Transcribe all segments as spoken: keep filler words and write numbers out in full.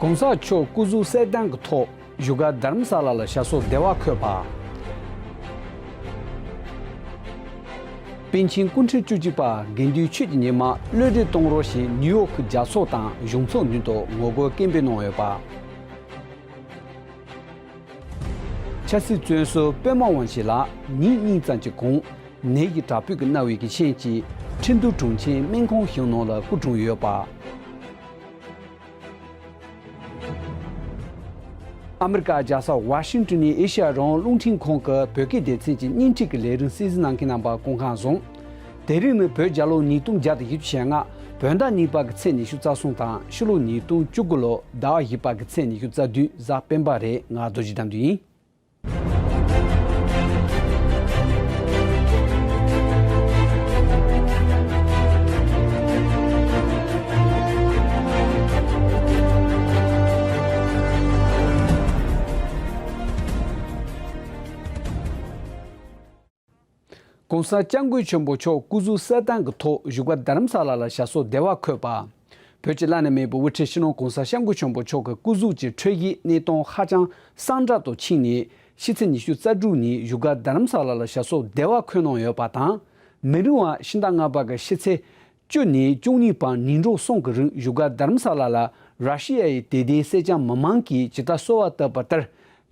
གོང་ས་མཆོག་སྐུ་གཟུགས་གསལ་ཐང་གི་ཐོག་བཞུགས་སྒར་རྡ་རམ་ས་ལ་ལ་ཞབས་སོར་བདེ་བར་འཁོད་པ། པཎ་ཆེན་སྐུ་ཕྲེང་བཅུ་གཅིག་པ་དགེ་འདུན་ཆོས་ཀྱི་ཉི་མ་གློད་གྲོལ་གཏོང་རོགས་ཞེས་ནིའུ་ཡོག་གི་རྒྱལ་ཚོགས་དང་གཞུང་ཚོགས་མདུན་དུ་ངོ་རྒོལ་སྐད་འབོད་གནང་ཡོད་པ། ཆབ་སྲིད་བཙོན་ཟུར་པད་མ་དབང་ཆེན་ལགས་ཉིན་གཉིས་ཙམ་གྱི་གོང་ནད་ཀྱི་དྲག་སྤུས་ཀྱིས་མནར་བའི་རྐྱེན་གྱིས་ཁྲིན་ཏུའུ་གྲོང་ཁྱེར་སྨན་ཁང་ཞིག་ནང་ལ་སྐུ་གྲོངས་ཡོད་པ། ཨ་མི་རི་ཀ་རྒྱལ་ས་ཝ་ཤིང་ཏོན་ནས་ཨེ་ཤ་ཡ་རང་དབང་རླུང་འཕྲིན་ཁང་གི་བོད་སྐད་སྡེ་ཚན་གྱི་བརྙན་འཕྲིན་གྱི་ལས་རིམ་གསན་གཟིགས་གནང་མཁན་རྣམ་པ་སྐུ་ཁམས་བཟང་། དེ་རིང་ནི་བོད་རྒྱལ་ལོ་ཉིས་སྟོང་བརྒྱ་དང་བཞི་བཅུ་ཞེ་ལྔ་བོད་ཟླ་གཉིས་པ་གི་ཚེས་ཉི་ཤུ་རྩ་གསུམ་དང་ཕྱི་ལོ་ཉིས་སྟོང་བཅུ་དགུ་ལོ་ཟླ་བ་བཞི་པ་གི་ཚེས་ཉི་ཤུ་རྩ་བདུན་གཟའ་སྤེན་པ་རེད། ང་རྡོ་རྗེ་དམ་དུ་ཡིན། གོང་ས་སྐྱབས་མགོན་ཆེན་པོ་མཆོག་སྐུ་གཟུགས་གསལ་ཐང་གི་ཐོག་བཞུགས་སྒར་རྡ་རམ་ས་ལ་ལ་ཞབས་སོར་བདེ་བར་འཁོད་པ། བོད་ཀྱི་བླ་ན་མེད་པའི་དབུ་ཁྲིད་སྤྱི་ནོར་གོང་ས་སྐྱབས་མགོན་ཆེན་པོ་མཆོག་གི་སྐུ་གཟུགས་ཀྱི་འཕྲོད་བཞེས་གནས་སྟངས་ཧ་ཅང་གསང་དྲག་ཏུ་ཕྱིན་ནས་ཕྱི་ཚེས་ཉི་ཤུ་རྩ་དྲུག་ཉིན་བཞུགས་སྒར་རྡ་རམ་ས་ལ་ལ་ཞབས་སོར་བདེ་བར་འཁོད་གནང་ཡོད་པ་དང་། མི་རིང་བར་ཕྱི་ཟླ་ལྔ་པ་གི་ཕྱི་ཚེས་བཅུ་ནས་བཅུ་གཉིས་བར་ཉིན་གྲངས་གསུམ་གྱི་རིང་བཞུགས་སྒར་རྡ་རམ་ས་ལ་ལ་ར་ཤི་ཡ་ཡི་དད་ལྡན་སེར་སྐྱ་མི་མང་གིས་ཇི་ལྟར་གསོལ་བ་བཏབ་པ་ལྟར་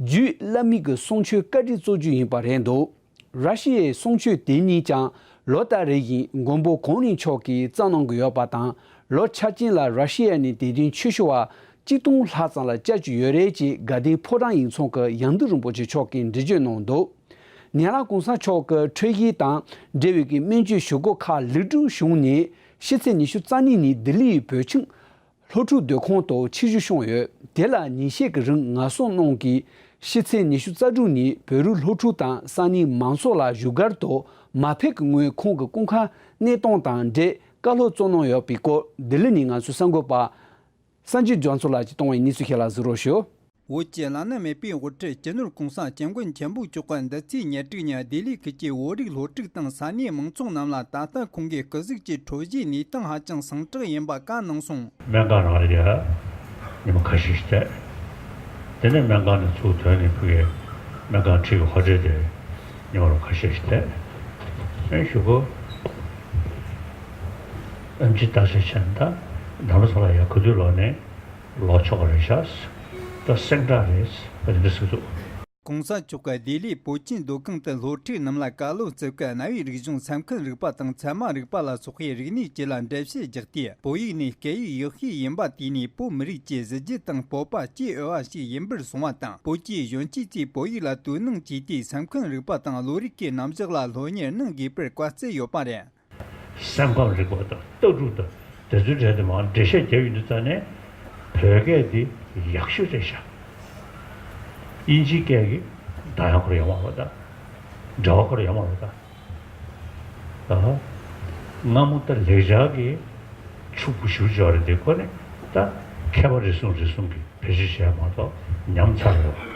རྒྱུད་བླ་མའི་གི་གསུང་ཆོས་བཀའ་དྲིན་གཙོ་རྒྱུ་ཡིན་པ་རེད་འདུག་ར་ཤི་ཡའི་གསུང་ཆོས་དེ་ཉིད་ཀྱང་ལོ་ལྟར་རེ་བཞིན་མགོན་པོ་གོང་རིམ་མཆོག་གིས་བསྩལ་གནང་གི་ཡོད་པ་དང་། ལོ་འཆར་ཅན་ལ་ར་ཤི་ཡ་ནས་དད་ལྡན་ཆོས་ཞུ་བ་གཅིག་སྟོང་ལྷག་ཙམ་ལ་བཅར་རྒྱུ་ཡོད་རེད་ཅེས་དགའ་ལྡན་ཕོ་བྲང་ཡིག་ཚང་གི་ཡང་སྟེང་རིན་པོ་ཆེ་མཆོག་གིས་འགྲེལ་བརྗོད་གནང་འདུག་ཉེ་ལམ་གོང་ས་མཆོག་གི་འཕྲོད་བཞེས་དང་འབྲེལ་བའི་གི་སྨན་བཅོས་ཞུ་སྒོ་ཁག་ལེགས་གྲུབ་བྱུང་ནས་ཕྱི་ཚེས་ཉི་ཤུ་རྩ་གཉིས་ཉིན་ལྡི་ལིའི་བོད་ཁྱིམ་སློབ་ཕྲུག་སྡོད་ཁང་དུ་ཆིབས་བསྒྱུར་བྱུང་ཡོད། དེ་ལ་ཉིན་ཤས་ཀྱི་རིང་ངལ་གསོ་གནང་གིས་ཕྱི་ཚེས་ཉི་ཤུ་རྩ་དྲུག་ཉིན་བོད་རིགས་སློབ་ཕྲུག་དང་ས་གནས་མང་ཚོགས་ལ་བཞུགས་སྒར་དུ་མ་ཕེབས་ཀྱི་སྔོན་ཁོང་གི་སྐུ་ཁམས་གནས་སྟངས་དང་འབྲེལ་བཀའ་སློབ་སྩལ་གནང་ཡོད་པའི་སྐོར་ལྡི་ལི་ནས་ང་ཚོའི་གསར་འགོད་པ་སངས་རྒྱས་རྒྱ་མཚོ་ལགས་ཀྱིས་བཏང་བའི་གནས་ཚུལ་ཞིག་ལ་གཟིགས་རོགས་ཞུ། བོད་ཀྱི་བླ་ན་མེད་པའི་དབུ་ཁྲིད་སྤྱི་ནོར་གོང་ས་སྐྱབས་མགོན་ཆེན་པོ་མཆོག་གིས་འདི་ཚེས་ཉེར་དྲུག་ཉིན་ལྡི་ལི་ཁུལ་གྱི་བོད་རིགས་སློབ་ཕྲུག་དང་ས་གནས་མང་ཚོགས་རྣམས་ལ་ད་ལྟ་ཁོང་གི་སྐུ་གཟུགས་ཀྱི་འཕྲོད་བཞེས་གནས་སྟངས་ཧ་ཅང་གསང་དྲག་ཡིན་པ་བཀའ་གནང་སོང་། སྨན་ཁང་ནང་ལ་ཡ་ཉི་མ་ཁ་ཤས་ཤིག་བསྡད། དེ་ནས་སྨན་ཁང་ནས་ཚུར་ཐོན་ནས་ཕ་གིའི་སྨན་ཁང་ཁྲིད་ཀྱི་ཧོ་ཊེལ་དེ་ཉི་མ་རུ་ཁ་ཤས་ཤིག་བསྡད། ཨེ་གཞུག་གུ་ཨེམ་ཆི་བརྟག་དཔྱད་བྱས་ན་ད་རྡ་རམ་ས་ལ་ཡ་ག་དུས་ལོག་ནས། ལོག་ཆོག་གི་རེད་ཤག་ད་སེང་དྲག་རེད་ཟེར་འདི་འདྲ་ཟེར་འདུག་གོང་ས་མཆོག་གིས་ལྡི་ལིའི་བོད་ཁྱིམ་སྡོད་ཁང་དུ་སློབ་ཕྲུག་རྣམས་ལ་བཀའ་སློབ་སྩལ་སྐབས། རྣ་བའི་རིག་གཞུང་། སེམས་ཁམས་རིག་པ་དང་ཚད་མ་རིག་པ་ལ་སོགས་པའི་རིག་གནས་བཅས་ལ་འགྲེལ་བཤད་རྒྱག་དུས། བོད་ཡིག་ནས་སྐད་ཡིག་ཡག་ཤོས་ཡིན་པ། དེ་ནས་བོད་མི་རིགས་ཀྱི་གཟི་བརྗིད་དང་སྤོབས་པ་སྐྱེ་འོས་པ་ཞིག་ཡིན་པར་གསུངས་པ་དང་། བོད་ཀྱི་གཞོན་སྐྱེས་ཚོས་བོད་ཡིག་ལ་དོ་སྣང་བྱས་ཏེ། སེམས་ཁམས་རིག་པ་དང་བློ་རིག་གི་རྣམ་གཞག་ལ་སློབ་གཉེར་གནང་དགོས་པར་བཀའ་སྩལ་ཡོད་པ་རེད། སེམས་ཁམས་རིག་པ་དང་ལྟ་གྲུབ་དང་དེ་ཚོའི་གྲས་དེ་མར་འགྲེལ་བཤད་བརྒྱབ་ཡོང་དུས་ཙང་ནས་བོད་སྐད་འདི་ཡག་ཤོས་རེད་ཤག་དབྱིན་ཇིའི་སྐད་ཀྱི་གདངས་ཡག་ཁོ་རང་ཡོད་མ་རེད་ད། འབྲེལ་བ་ཁོ་རང་ཡོད་མ་རེད་ད། ཨ། སྔ་མོ་ད་ལེགས་སྦྱར་གྱི་ཕྱུག་པོ་ཞེ་པོ་ཅིག་ཡོད་རེད་དེ། ཁོ་ནི་ད་མཁས་པ་རེ་ཟུང་རེ་ཟུང་གིས་བེད་སྤྱོད་བྱས་མ་གཏོགས་ཉམས་ཚར་ཡོད།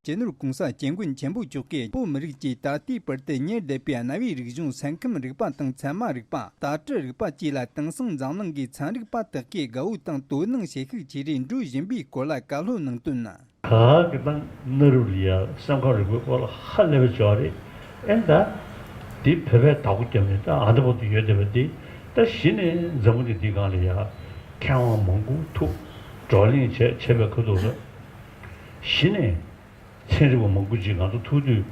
སྤྱི་ནོར་གོང་ས་སྐྱབས་མགོན་ཆེན་པོ་མཆོག་གིས་བོད་མི་རིགས་ཀྱིས་ད་ལྟའི་བར་དུ་གཉེར་བསྡད་པའི་རྣ་བའི་རིག་གཞུང་། སེམས་ཁམས་རིག་པ་དང་ཚད་མ་རིག་པ། ལྟ་གྲུབ་རིག་པ་བཅས་ལ་དེང་སང་འཛམ་གླིང་གི་ཚན་རིག་པ་དག་གིས་དགའ་བོ་དང་དོ་སྣང་བྱེད་ཤུགས་ཆེ་རུ་འགྲོ་བཞིན་པའི་སྐོར་ལ་བཀའ་སློབ་གནང་དོན་ནི། ད་གི་ད་གནའ་རབས་ལ་ཡ་སེམས་ཁམས་རིག་པའི་སྐོར་ལ་ཧ་ལས་པའི་ཅིག་ཡོད་རེད། ཨེ་ད་འདི་བོད་པས་བདག་པོ་བརྒྱབ་ནས་ད་ཨ་འདི་བར་དུ་ཡོད་བསྡད་པ་འདི། ད་གཞི་ནས་འཛམ་བུ་གླིང་འདིའི་སྒང་ལ་ཡ་མཁས་དབང་མང་པོ་ཐུག་བགྲོ་གླེང་བྱས་བྱས་པའི་ཁ་ཐུག་ལ། གཞི་ནས་ཚན་རིག་པ་མང་པོ་ཅིག་ང་ཚོ་ཐུག་དུས་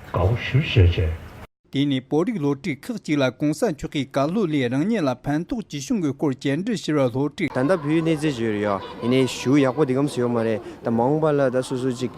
དགའ་པོ་ཞེ་པོ་ཅིག་བྱས། དེ་ནས་བོད་རིགས་སློབ་ཕྲུག་ཁག་ཅིག་ལ་གོང་ས་མཆོག་གིས་བཀའ་སློབ་ལས་རང་ཉིད་ལ་ཕན་ཐོགས་ཆེ་ཤོས་ཀྱི་སྐོར་བཅར་འདྲི་ཞུས་པར། སློབ་ཕྲུག་ད་ལྟ་བོད་ཡིག་གནས་ཚད་ཅིག་ཡོད་རེད་ཡ། ཡིན་ནའི་ཞེ་པོ་ཡག་པོ་དེ་ག་ཙམ་ཡོད་མ་རེད། ད་མ་འོངས་པ་ལ་ད་སོ་སོ་ཅིག་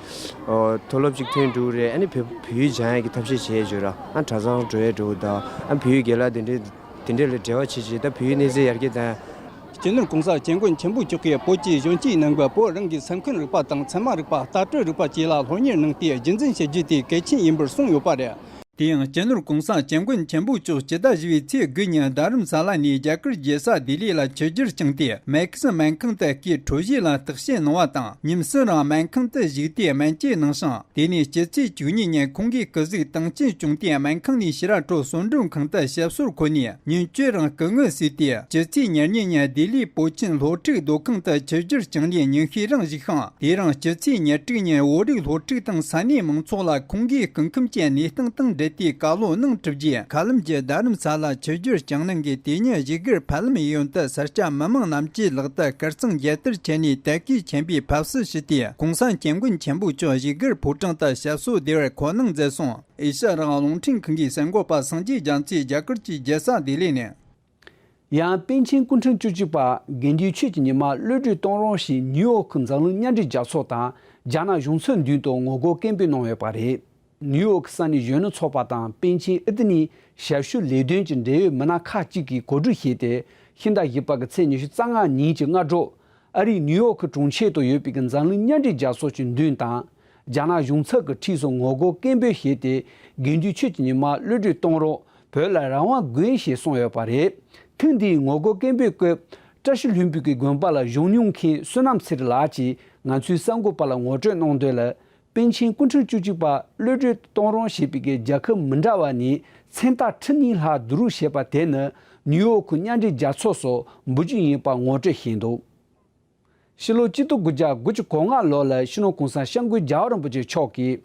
ཨོ་མཐོ་སློབ་ཅིག་ཐོན་འགྲོ་རེད། ཨ་ནི་བོད་བོད་ཡིག་སྦྱང་ཡག་གི་ཐབས་ཤེས་བྱས་ཡོད་ར། ཨ་གྲྭ་ཚང་འགྲོ་ཡས་འགྲོ་དང་། ཨ་བོད་ཡིག་རྒན་ལགས་དེ་འདྲས་དེ་འདྲས་ལ་འབྲེལ་བ་བྱེད་བྱེད། ད་བོད་ཡིག་གནས་ཚད་ཡར་རྒྱས་བཏང་། སྤྱི་ནོར་གོང་ས་སྐྱབས་མགོན་ཆེན་པོ་མཆོག་གིས་བོད་ཀྱི་གཞོན་སྐྱེས་རྣམས་ཀྱིས་བོད་རང་གི་སེམས་ཁམས་རིག་པ་དང་ཚད་མ་རིག་པ། ལྟ་གྲུབ་རིག་པ་བཅས་ལ་སློབ་གཉེར་གནང་སྟེ་རྒྱུན་འཛིན་བྱེད་རྒྱུ་དེ་གལ་ཆེན་ཡིན་པར་གསུངས་ཡོད་པ་རེད། དེ་ཡང་སྤྱི་ནོར་གོང་ས་སྐྱབས་མགོན་ཆེན་པོ་མཆོག་སྤྱི་ཟླ་བཞི་པའི་ཚེས་དགུ་ཉིན་རྡ་རམ་ས་ལ་ནས་རྒྱ་གར་རྒྱལ་ས་ལྡི་ལི་ལ་ཆིབས་བསྒྱུར་བསྐྱངས་ཏེ། མེག་སི་སྨན་ཁང་དུ་སྐུའི་འཕྲོད་བཞེས་ལ་བརྟག་དཔྱད་གནང་བ་དང་། ཉིན་གསུམ་རིང་སྨན་ཁང་དུ་བཞུགས་ཏེ་སྨན་བཅོས་གནང་ཞིང་། དེ་ནས་སྤྱི་ཚེས་བཅུ་གཉིས་ཉིན་ཁོང་གི་སྐུ་གཟུགས་དྭངས་ཆུ་བྱུང་སྟེ། སྨན་ཁང་ནས་ཕྱི་ར་ཊོ་གསོལ་མགྲོན་ཁང་དུ་ཞབས་སོར་འཁོད་ནས། ཉིན་བཅུ་རིང་སྐུ་ངལ་གསོས་ཏེ། སྤྱི་ཚེས་ཉེར་གཉིས་ཉིན་ལྡི་ལིའི་པོ་ཆིན་སློབ་ཕྲུག་སྡོད་ཁང་དུ་ཆིབས་བསྒྱུར་བསྐྱངས་ནས་ཉིན་ཤས་རིང་བཞུགས་ཤིང་། དེ་རིང་སྤྱི་ཚེས་ཉེར་དྲུག་ཉིན་བོད་རིགས་སློབ་ཕྲུག་དང་ས་གནས་མང་ཚོགས་ལ་ཁོང་གིས་སྐུ་ཁམས་ཀྱི་གནས་སྟངས་དང་འབྲེལ་ཏེ་བཀའ་སློབ་གནང་གྲུབ་རྗེས། མཁའ་ལམ་གྱི་རྡ་རམ་ས་ལ་ཆིབས་བསྒྱུར་བསྐྱངས་གནང་གི་དེ་ཉིན་བཞུགས་སྒར་ཕ་ལམ་གཡས་གཡོན་དུ་ས་སྐྱ་མི་མང་རྣམས་ཀྱིས་ལག་ཏུ་གར་ཚང་རྒྱལ་དར་འཁྱེར་ནས་དད་གུས་ཆེན་པོས་ཕེབས་བསུ་ཞུས་ཏེ། གོང་ས་སྐྱབས་མགོན་ཆེན་པོ་མཆོག་བཞུགས་སྒར་ཕོ་བྲང་དུ་ཞབས་སོར་བདེ་བར་འཁོད་གནང་མཛད་སོང་། ཨེ་ཤ་ཡ་རང་དབང་རླུང་འཕྲིན་ཁང་གི་གསར་འགོད་པ་སངས་རྒྱས་རྒྱ་མཚོས་རྒྱ་གར་གྱི་རྒྱལ་ས་ལྡི་ལི་ནས། ཡང་པཎ་ཆེན་སྐུ་ཕྲེང་བཅུ་གཅིག་པ་དགེ་འདུན་ཆོས་ཀྱི་ཉི་མ་གློད་གྲོལ་གཏོང་རོགས་ཞེས་ནིའུ་ཡོག་གི་འཛམ་གླིང་མཉམ་འབྲེལ་རྒྱལ་ཚོགས་དང་རྒྱ་ནག་གཞུང་ཚབ་མདུན་དུ་ངོ་རྒོལ་སྐད་འབོད་གནང་ཡོད་པ་རེད། ནིའུ་ཡོག་གི་ས་གནས་གཞོན་ནུ་ཚོགས་པ་དང་པཎ་ཆེན་ཨི་ཏི་ནིའི་ཞབས་ཞུ་ལས་དོན་གྱི་འབྲེལ་ཡོད་མི་སྣ་ཁག་ཅིག་གིས་གོ་སྒྲིག་བྱས་ཏེ། ཕྱི་ཟླ་བཞི་པ་གི་ཚེས་ཉི་ཤུ་རྩ་ལྔ་ཉིན་གྱི་སྔ་དྲོ། ཨ་རིའི་ནིའུ་ཡོག་གི་གྲོང་ཁྱེར་དུ་ཡོད་པའི་འཛམ་གླིང་མཉམ་འབྲེལ་རྒྱལ་ཚོགས་ཀྱི་མདུན་དང་། རྒྱ་ནག་གཞུང་ཚབ་ཀྱི་འཁྲིས་སུ་ངོ་རྒོལ་སྐད་འབོད་བྱས་ཏེ། དགེ་འདུན་ཆོས་ཀྱི་ཉི་མ་གློད་གྲོལ་གཏོང་རོགས། བོད་ལ་རང་དབང་དགོས་ཞེས་གསུངས་ཡོད་པ་རེད། ཐེངས་འདིའི་ངོ་རྒོལ་སྐད་འབོད་སྐབས། བཀྲ་ཤིས་ལྷུན་པོ་གི་དགོན་པ་ལ་བཞུགས་མྱོང་མཁན་བསོད་ནམས་ཚེ་རིང་ལགས་ཀྱིས་ང་ཚོའི་གསར་འགོད་པ་ལ་ངོ་སྤྲོད་གནང་དོན་ལ། པཎ་ཆེན་སྐུ་ཕྲེང་བཅུ་གཅིག་པ་གློད་གྲོལ་གཏོང་རོགས་ཞེས་པའི་རྒྱལ་ཁབ་མི་འདྲ་བ་ནས་མཚན་རྟགས་ཁྲི་གཉིས་ལྷག་བསྡུ་རུབ་བྱས་པ་དེ་ནི་ནིའུ་ཡོག་གི་མཉམ་འབྲེལ་རྒྱལ་ཚོགས་སུ་འབུལ་རྒྱུ་ཡིན་པ་ངོ་སྤྲོད་བྱས་འདུག་ཕྱི་ལོ་གཅིག་སྟོང་དགུ་བརྒྱ་དགུ་བཅུ་གོ་ལྔ་ལོ་ལ་སྤྱི་ནོར་གོང་ས་སྐྱབས་མགོན་རྒྱལ་བ་རིན་པོ་ཆེ་མཆོག་གིས།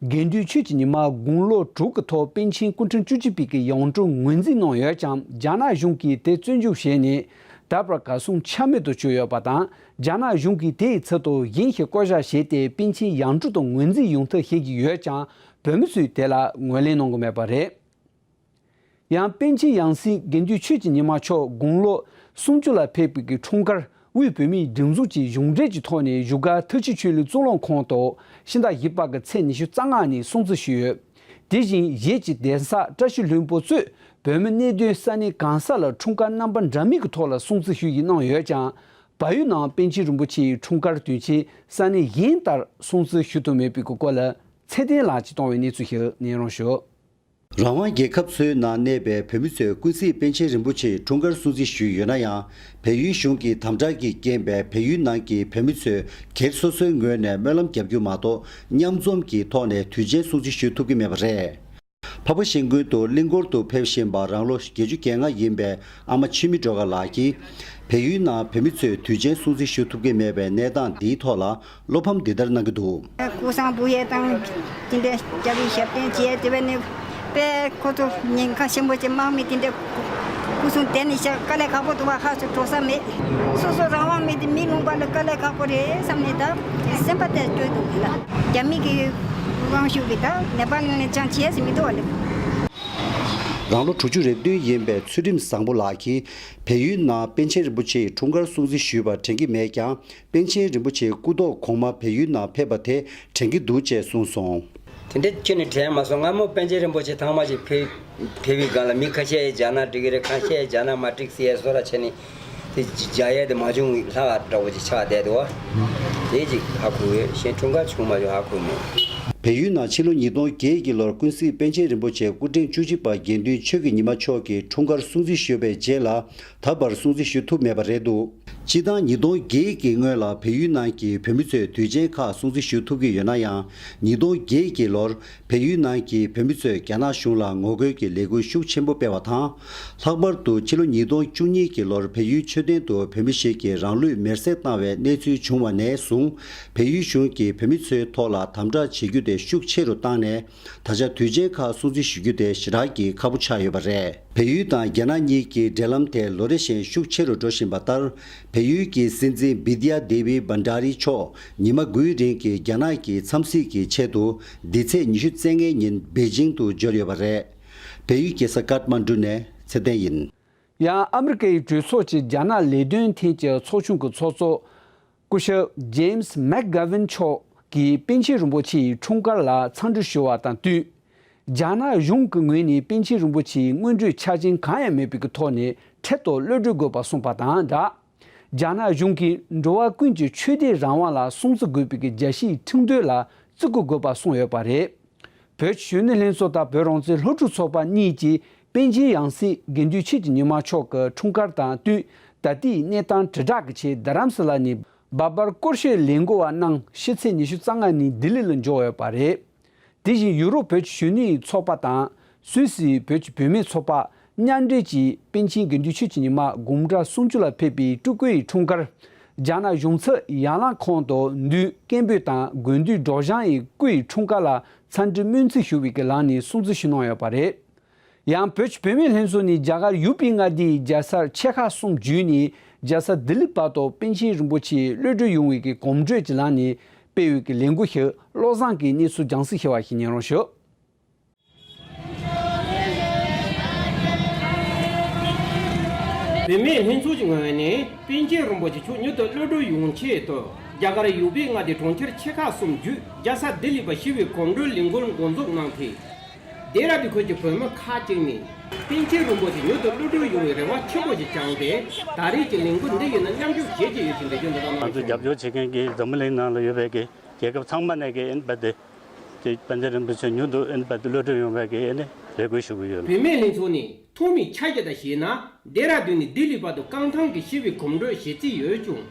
དགེ་འདུན་ཆོས་ཀྱི་ཉི་མ་དགུང་ལོ་དྲུག་གི་ཐོག་པཎ་ཆེན་སྐུ་ཕྲེང་བཅུ་གཅིག་པའི་གི་ཡོངས་སྒྲུབ་ངོས་འཛིན་གནང་ཡོད་ཀྱང་། རྒྱ་ནག་གཞུང་གིས་དེ་བཙོན་འཇུག་བྱས་ནས་ད་བར་གར་སོང་ཆ་མེད་དུ་གྱུར་ཡོད་པ་དང་། རྒྱ་ནག་གཞུང་གིས་དེའི་ཚབ་ཏུ་གཞན་ཞིག་བསྐོ་བཞག་བྱས་ཏེ་པཎ་ཆེན་ཡོངས་སྒྲུབ་ཏུ་ངོས་འཛིན་ཡོང་ཐབས་བྱེད་ཀྱི་ཡོད་ཀྱང་། བོད་མི་ཚོས་དེ་ལ་ངོས་ལེན་གནང་གི་མེད་པ་རེད། ཡང་པཎ་ཆེན་ཡང་སྲིད་དགེ་འདུན་ཆོས་ཀྱི་ཉི་མ་མཆོག་དགུང་ལོ་སུམ་ཅུ་ལ་ཕེབས་པའི་གི་འཁྲུངས་སྐར་དབུས་བོད་མིའི་སྒྲིག་འཛུགས་ཀྱི་གཞུང་འབྲེལ་གྱི་ཐོག་ནས་བཞུགས་སྒར་ཐེག་ཆེན་ཆོས་གླིང་གཙུག་ལག་ཁང་དུ་ཕྱི་ཟླ་བཞི་པ་གི་ཚེས་ཉི་ཤུ་རྩ་ལྔ་ཉིན་སྲུང་བརྩི་ཞུས་ཡོད། དེ་བཞིན་གཞིས་ཀྱི་གདན་ས་བཀྲ་ཤིས་ལྷུན་པོ་གཙོས་བོད་མི་གནས་སྡོད་ས་གནས་གང་ས་ལ་འཁྲུངས་སྐར་རྣམ་པ་འདྲ་མིན་གྱི་ཐོག་ལ་སྲུང་བརྩི་ཞུ་ཡིག་གནང་ཡོད་ཀྱང་། བལ་ཡུལ་ནང་པཎ་ཆེན་རིན་པོ་ཆེའི་འཁྲུངས་སྐར་དུས་ཆེན་ས་གནས་གཞན་ལྟར་སྲུང་བརྩི་ཞུ་ཐུབ་མེད་པའི་སྐོར་ལ་ཚེ་བརྟན་ལགས་ཀྱིས་གཏོང་བའི་གནས་ཚུལ་ཞིག་སྙན་རོང་ཞུ། རང་དབང་རྒྱལ་ཁབ་ཚོའི་ནང་གནས་པའི་བོད་མི་ཚོས་ཀུན་གཟིགས་པཎ་ཆེན་རིན་པོ་ཆེའི་འཁྲུངས་སྐར་སྲུང་བརྩི་ཞུས་ཡོད་ན་ཡང་། བལ་ཡུལ་གཞུང་གི་དམ་དྲག་གི་རྐྱེན་པས་བལ་ཡུལ་ནང་གི་བོད་མི་ཚོས་སྒེར་སོ་སོའི་ངོས་ནས་སྨོན་ལམ་རྒྱབ་རྒྱུ་མ་གཏོགས། མཉམ་འཛོམས་ཀྱི་ཐོག་ནས་དུས་ཆེན་སྲུང་བརྩི་ཞུ་ཐུབ་ཀྱི་མེད་པ་རེད། འཕགས་པ་ཤིང་ཀུན་ཏུ་གླིང་སྐོར་དུ་ཕེབས་བཞིན་པ་རང་ལོ་བརྒྱད་ཅུ་གྱ་ལྔ་ཡིན་པའི་ཨ་མ་འཆི་མེད་སྒྲོལ་དཀར་ལགས་ཀྱིས། བལ་ཡུལ་ནང་བོད་མི་ཚོས་དུས་ཆེན་སྲུང་བརྩི་ཞུ་ཐུབ་ཀྱི་མེད་པའི་གནས་སྟངས་འདིའི་ཐོག་ལ། བློ་ཕམ་འདི་ལྟར་གནང་གི་འདུག། སྐུ་གསུང་ཐུགས་ཡོན་དང་དེ་འདྲའི་སྐྱབས་རྗེ་ཞབས་བརྟན་བྱས། དེ་བས་ནི་དཔེ་ཁོ་ཚོ་ཉེན་ཁ་ཆེན་པོ་ཅིག་དམག་མི་དེ་འདྲའི་སྐུ་སྲུང་དེ་ནི་ཤ་དཀའ་ལས་ཁག་པོ་འདུག་བ། ཧ་ཅང་འགྲོ་ས་མེད། སོ་སོ་རང་དབང་མེད་དེ་མི་ལུང་པ་ལ་དཀའ་ལས་ཁག་པོ་རེད་བསམ་ནས་ད་སེམས་པ་དེ་སྐྱོ་འདུག་ལ། རྒྱ་མི་གི་དབང་ཤུགས་ཀྱིས་ད་ནེ་པཱལ་ནས་ཅང་བྱས་སུ་མི་འདུག་བ་ལེ། རང་ལོ་དྲུག་ཅུ་རེ་བདུན་ཡིན་པའི་ཚུལ་ཁྲིམས་བཟང་པོ་ལགས་ཀྱིས། བལ་ཡུལ་ནང་པཎ་ཆེན་རིན་པོ་ཆེའི་འཁྲུངས་སྐར་སྲུང་བརྩི་ཞུས་པ་དྲན་གྱི་མེད་ཀྱང་། པཎ་ཆེན་རིན་པོ་ཆེའི་སྐུ་ཐོག་གོང་མ་བལ་ཡུལ་ནང་ཕེབས་པ་དེ་དྲན་གྱི་འདུག་ཅེས་གསུངས་སོང་། དེ་འདྲ་ཁྱོན་ནས་དྲན་མ་སོང་། སྔ་མོ་པཎ་ཆེན་རིན་པོ་ཆེ་ཐེངས་མ་ཅིག་ཕེབས་ཕེབས་པའི་སྒང་ལ་མི་ཁ་ཤས་རྒྱ་ནག་འགྲིག་གི་རེད། ཁ་ཤས་རྒྱ་ནག་མ་འགྲིག་ཟེར་བཟོ་འདྲ་བྱས་ནས་དེ་རྒྱག་ཡས་དེ་མ་བྱུང་ལྷག་འདྲ་བོ་ཅིག་ཆགས་བསྡད་འདུག་བ། དེ་ཅིག་ཧ་གོ་ཡོད། གཞན་འཁྲུངས་སྐར་བྱུང་མ་བྱུང་ཧ་གོ་མེད། བལ་ཡུལ་ནང་ཕྱི་ལོ་ཉིས་སྟོང་བརྒྱད་ཀྱི་ལོར་ཀུན་གཟིགས་པཎ་ཆེན་རིན་པོ་ཆེ་སྐུ་ཕྲེང་བཅུ་གཅིག་པ་དགེ་འདུན་ཆོས་ཀྱི་ཉི་མ་མཆོག་གི་འཁྲུངས་སྐར་སྲུང་བརྩི་ཞུས་པའི་རྗེས་ལ། ད་བར་སྲུང་བརྩི་ཞུ་ཐུབ་མེད་པ་རེད་འདུག། སྤྱིར་བཏང་ཉིས་སྟོང་བརྒྱད་ཀྱི་སྔོན་ལ་བལ་ཡུལ་ནང་གི་བོད་མི་ཚོས་དུས་ཆེན་ཁག་སྲུང་བརྩི་ཞུ་ཐུབ་ཀྱི་ཡོད་ན་ཡང་། ཉིས་སྟོང་བརྒྱད་ཀྱི་ལོར་བལ་ཡུལ་ནང་གི་བོད་མི་ཚོས་རྒྱ་ནག་གཞུང་ལ་ངོ་རྒོལ་གྱི་ལས་འགུལ་ཤུགས་ཆེན་པོ་སྤེལ་བ་དང་། ལྷག་པར་དུ་ཕྱི་ལོ་ཉིས་སྟོང་བཅུ་གཉིས་ཀྱི་ལོར་བལ་ཡུལ་མཆོད་རྟེན་དུ་བོད་མི་ཞིག་གིས་རང་ལུས་མེར་སྲེག་བཏང་བའི་གནས་ཚུལ་བྱུང་བ་ནས་བཟུང་། བལ་ཡུལ་གཞུང་གིས་བོད་མི་ཚོའི་ཐོག་ལ་དམ་དྲག་བྱེད་རྒྱུ་དེ་ཤུགས་ཆེ་རུ་བཏང་ནས། ད་ཆ་དུས་ཆེན་ཁག་སྲུང་བརྩི་ཞུ་རྒྱུ་དེ་ཞེ་དྲག་གི་ཁག་པོ་ཆགས་ཡོད་པ་རེད། བལ་ཡུལ་དང་རྒྱ་ནག་གཉིས་ཀྱི་འབྲེལ་ལམ་དེ་ལོ་རེ་བཞིན་ཤུགས་ཆེ་རུ་འགྲོ་བཞིན་པ་ལྟར། བལ་ཡུལ་གྱི་སྲིད་འཛིན་བི་དི་ཡ་དེ་བི་བྷན་ཌ་རི་མཆོག་ཉི་མ་དགུའི་རིང་གི་རྒྱ་ནག་གི་འཚམས་གཟིགས་ཀྱི་ཆེད་དུ། འདི་ཚེས་ཉི་ཤུ་རྩ་ལྔའི་ཉིན་པེ་ཅིང་དུ་འབྱོར་ཡོད་པ་རེད། བལ་ཡུལ་རྒྱལ་ས་ཀཏ་མན་གྲུ་ནས་ཚེ་བརྟན་ཡིན། ཡང་ཨ་མི་རི་ཀའི་གྲོས་ཚོགས་ཀྱི་རྒྱ་ནག་ལས་དོན་ཐད་ཀྱི་ཚོགས་ཆུང་གི་ཚོགས་གཙོ། སྐུ་ཞབས་ཇེམ་སི་མེག་གྷ་ཝིན་མཆོག་གིས་པཎ་ཆེན་རིན་པོ་ཆེའི་འཁྲུངས་སྐར་ལ་འཚམས་འདྲི་ཞུ་བ་དང་བསྟུན། རྒྱ་ནག་གཞུང་གི་ངོས་ནས་པཎ་ཆེན་རིན་པོ་ཆེའི་སྔོན་འགྲོའི་ཆ་རྐྱེན་གང་ཡང་མེད་པའི་ཐོག་ནས་འཕྲལ་དུ་གློད་གྲོལ་དགོས་པ་གསུངས་པ་དང་སྦྲགས། རྒྱ་ནག་གཞུང་གིས་འགྲོ་བ་ཀུན་གྱི་ཆོས་དད་རང་དབང་ལ་སྲུང་བརྩི་དགོས་པའི་རྒྱལ་སྤྱིའི་ཁྲིམས་དོན་ལ་བརྩི་བཀུར་དགོས་པ་གསུངས་ཡོད་པ་རེད། བོད་ཀྱི་གཞོན་ནུ་ལྷན་ཚོགས་དང་བོད་རང་བཙན་སློབ་ཕྲུག་ཚོགས་པ་གཉིས་ཀྱིས་པཎ་ཆེན་ཡང་སྲིད་དགེ་འདུན་ཆོས་ཀྱི་ཉི་མ་མཆོག་གི་འཁྲུངས་སྐར་དང་བསྟུན། ད་ལྟའི་གནས་སྟངས་དྲིལ་བསྒྲགས་ཀྱི་ཆེད་རྡ་རམ་ས་ལ་ནས་འབའ་པར་སྐོར་ཤོད་ལས་འགུལ་བ་རྣམས་ཕྱི་ཚེས་ཉི་ཤུ་རྩ་ལྔ་ཉིན་ལྡི་ལི་ལ་འབྱོར་ཡོད་པ་རེད། དེ་བཞིན་ཡུ་རོབ་བོད་ཀྱི་གཞོན་ནུའི་ཚོགས་པ་དང་སུད་སིའི་བོད་ཀྱི་བུད་མེད་ཚོགས་པ་མཉམ་འབྲེལ་གྱིས་པཎ་ཆེན་དགེ་འདུན་ཆོས་ཀྱི་ཉི་མ་དགུང་གྲངས་སུམ་ཅུ་ལ་ཕེབས་པའི་སྤྲུལ་སྐུ་ཡི་འཁྲུངས་སྐར། རྒྱ་ནག་གཞུང་ཚབ་ཡན་ལག་ཁང་དུ་མདུན་སྐད་འབོད་དང་དགོས་འདུན་སྒྲོག་སྦྱང་ཡི་སྐུ་ཡི་འཁྲུངས་སྐར་ལ་འཚམས་འདྲི་སྨོན་ཚིག་ཞུ་བའི་གི་ལམ་ནས་སྲུང་བརྩི་ཞུ་གནང་ཡོད་པ་རེད། ཡང་བོད་ཀྱི་བུད་མེད་ལྷན་ཚོགས་ནས་རྒྱ་གར་ཡུ་པི་མངའ་སྡེའི་རྒྱལ་ས་ཆེ་ཁག་གསུམ་བརྒྱུད་ནས་རྒྱལ་ས་ལྡི་ལི་བར་དུ་པཎ་ཆེན་རིན་པོ་ཆེ་གློད་གྲོལ་ཡོང་བའི་གི་གོམ་བགྲོད་ཀྱི་ལམ་ནས་སྤེལ་བའི་གི་ལས་འགུལ་ཞིག་བློ་བཟང་གིས་གནས་ཚུལ་རྒྱང་སྲིང་ཞུ་བ་ཞིག་ཉན་རོགས་ཞུ། བུད་མེད་ལྷན་ཚོགས་ཀྱི་ངོས་ནས་པཎ་ཆེན་རིན་པོ་ཆེ་མཆོག་མྱུར་དུ་གློད་གྲོལ་ཡོང་ཆེད་དུ་རྒྱ་གར་ཡུ་པི་མངའ་སྡེའི་གྲོང་ཁྱེར་ཆེ་ཁག་གསུམ་བརྒྱུད་རྒྱལ་ས་ལྡི་ལི་བར་ཞི་བའི་གོམ་བགྲོད་ལས་འགུལ་འགོ་འཛུགས་གནང་སྟེ། ལྡེ་ར་ལྡུན་ཁུལ་གྱི་བོད་མི་ཁག་ཅིག་ནས་པཎ་ཆེན་རིན་པོ་ཆེ་མྱུར་དུ་གློད་གྲོལ་ཡོང་བའི་རེ་བ་ཆེན་པོ་ཞིག་བཅངས་ཏེ། ད་རེས་ཀྱི་ལས་འགུལ་འདི་ཡིན་ན་མཉམ་ཞུགས་བྱེད་ཀྱི་ཡོད་ཅེས་འགྲེལ་བརྗོད་འདི་ལྟར་གནང་། ང་ཚོས་རྒྱབ་སྐྱོར་བྱེད་མཁན་གྱི་འཛམ་བུ་གླིང་ནང་ལ་ཡོད་པའི་གི་རྒྱལ་ཁབ་ཚང་མ་ནས་ཀྱི་ཨེ་ནི་པ་དེ་དེ་པཎ་ཆེན་རིན་པོ་ཆེ་མྱུར་དུ་ཨེ་ནི་པ་དེ་གློད་གྲོལ་ཡོང་བའི་གི་ཨེ་ནི་རེ་སྐུལ་ཞུ་གི་ཡོད། བུད་མེད་ལྷན་ཚོགས་ནས་ཐོག་མའི་ཆ་རྐྱེན་དང་གཞིགས་ན། ལྡེ་ར་ལྡུན་ནས་ལྡི་ལི་བར་དུ་རྐང་ཐང་གི་ཞི་བའི་གོམ་བགྲོད་བྱེད་རྩིས་ཡོད་ཀྱང་།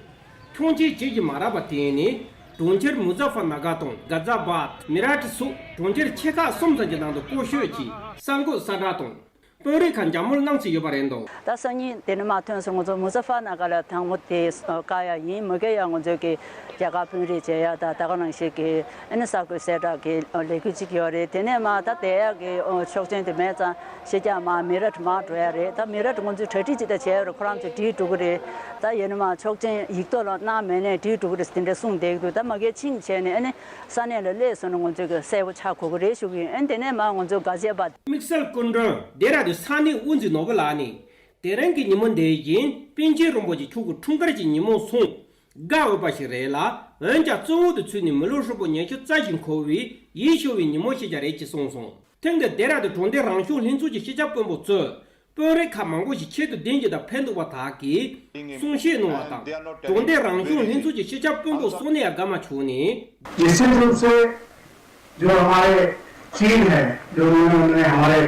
ཁྱོན་ཆེ་བྱེད་ཀྱི་མ་རག་པར་བརྟེན་ནས། གྲོང་ཁྱེར་མུ་ཛ་ཧྥར་ན་གར་དང་ག་ཛ་བཱད། མི་རཊ་སོགས་གྲོང་ཁྱེར་ཆེ་ཁག་གསུམ་ཙམ་གྱི་ནང་དུ་སྐོར་སྐྱོད་ཀྱིས་གསར་འགོད་གསལ་བསྒྲགས་དང་། དཔོན་རིགས་ཁག་འཇབ་རྒོལ་གནང་རྩིས་ཡོད་པ་རེད་འདུག། ད་སང་ཉིན་དེ་ནས་མར་ཐོན་སོང་། ང་ཚོ་མུ་ཛ་ཧྥར་ན་གར་ལ་དང་པོ་དེ་བཀག་ཡ་ཡིན། མ་བཀག་ཡ་ང་ཚོས་ཀྱི་རྒྱ་གར་དཔོན་རིགས་མཇལ་ཡ་དང་ད་ག་ནང་བཞིན་གྱི་ཨ་ནི་གསར་འགོད་གསལ་བསྒྲགས་ཀྱི་ལས་འགུལ་ཅིག་ཡོད་རེད། དེ་ནས་མར་ད་བསྡད་ཡ་གི་ཆོག་མཆན་དེ་མེད་ཙང་ཕྱི་རྒྱལ་མར་མི་རཊ་མར་འགྲོ་ཡ་རེད། ད་མི་རཊ་ང་ཚོས་གྲ་སྒྲིག་ཅིག་ད་བྱས་ཡོད་རེད། ཁོ་རང་ཚོས་བྲིས་འགྲོ་གི་རེད། ད་ཡིན་ནའི་མར་ཆོག་མཆན་ཡིག་ཐོག་ལ་གནང་མེད་ནའི་བྲིས་འགྲོ་གི་རེད་ཟེར་དེ་འདྲ་གསུངས་བསྡད་ཀྱི་འདུག། ད་མ་གི་ཕྱིན་བྱས་ནས་ཨ་ནི་ས་གནས་ལ་སླེབས་སོང་ན་ང་ཚོས་ཀྱི་གསལ་པོ་ཆགས་དགོས་ཀྱི་རེད་ཞུ་གི་ཡིན། ཨ་ནི་དེ་ནས་མར་ང་ཚོ་ག་ཟེར་བ། དམིགས་བསལ་སྐུ་མགྲོན་ལྡེ་ར་ལྡུན་ས་གནས་དབུ་འཛིན་ནོར་བུ་ལགས་ནས། དེ་རིང་གི་ཉིན་མོ་འདི་བཞིན་པཎ་ཆེན་རིན་པོ་ཆེ་མཆོག་གི་འཁྲུངས་སྐར་གྱི་ཉིན་མོ་སོང་དགའ་འོས་པ་ཞིག་རེད་ལ། འོན་ཀྱང་གཙོ་བོ་དུ་ཚུད་ནས་མི་ལོ་ཧྲིལ་པོ་ཉི་ཤུ་རྩ་བཞི་འཁོར་བའི་ཡིད་སྐྱོ་བའི་ཉིན་མོ་ཞིག་ཀྱང་རེད་ཅེས་གསུངས་སོང་། ཐེངས་འདིར་ལྡེ་ར་ལྡུན་གྲོང་སྡེ་རང་སྐྱོང་ལྷན་ཚོགས་ཀྱི་སྤྱི་ཁྱབ་དཔོན་པོ་གཙོས། དཔོན་རིགས་ཁག་མང་པོ་ཞིག་ཆེད་དུ་གདན་ཞུས་དང་ཕེབས་འདུག་པ་དག་གིས་གསུང་བཤད་གནང་བ་དང་། གྲོང་སྡེ་རང་སྐྱོང་ལྷན་ཚོགས་ཀྱི་སྤྱི་ཁྱབ་དཔོན་པོ་བསོད་ནམས་དགའ་མ་མཆོག་ནས། निश्चित रूप से जो हमारे चीन है, जो उन्होंने, उन्होंने हमारे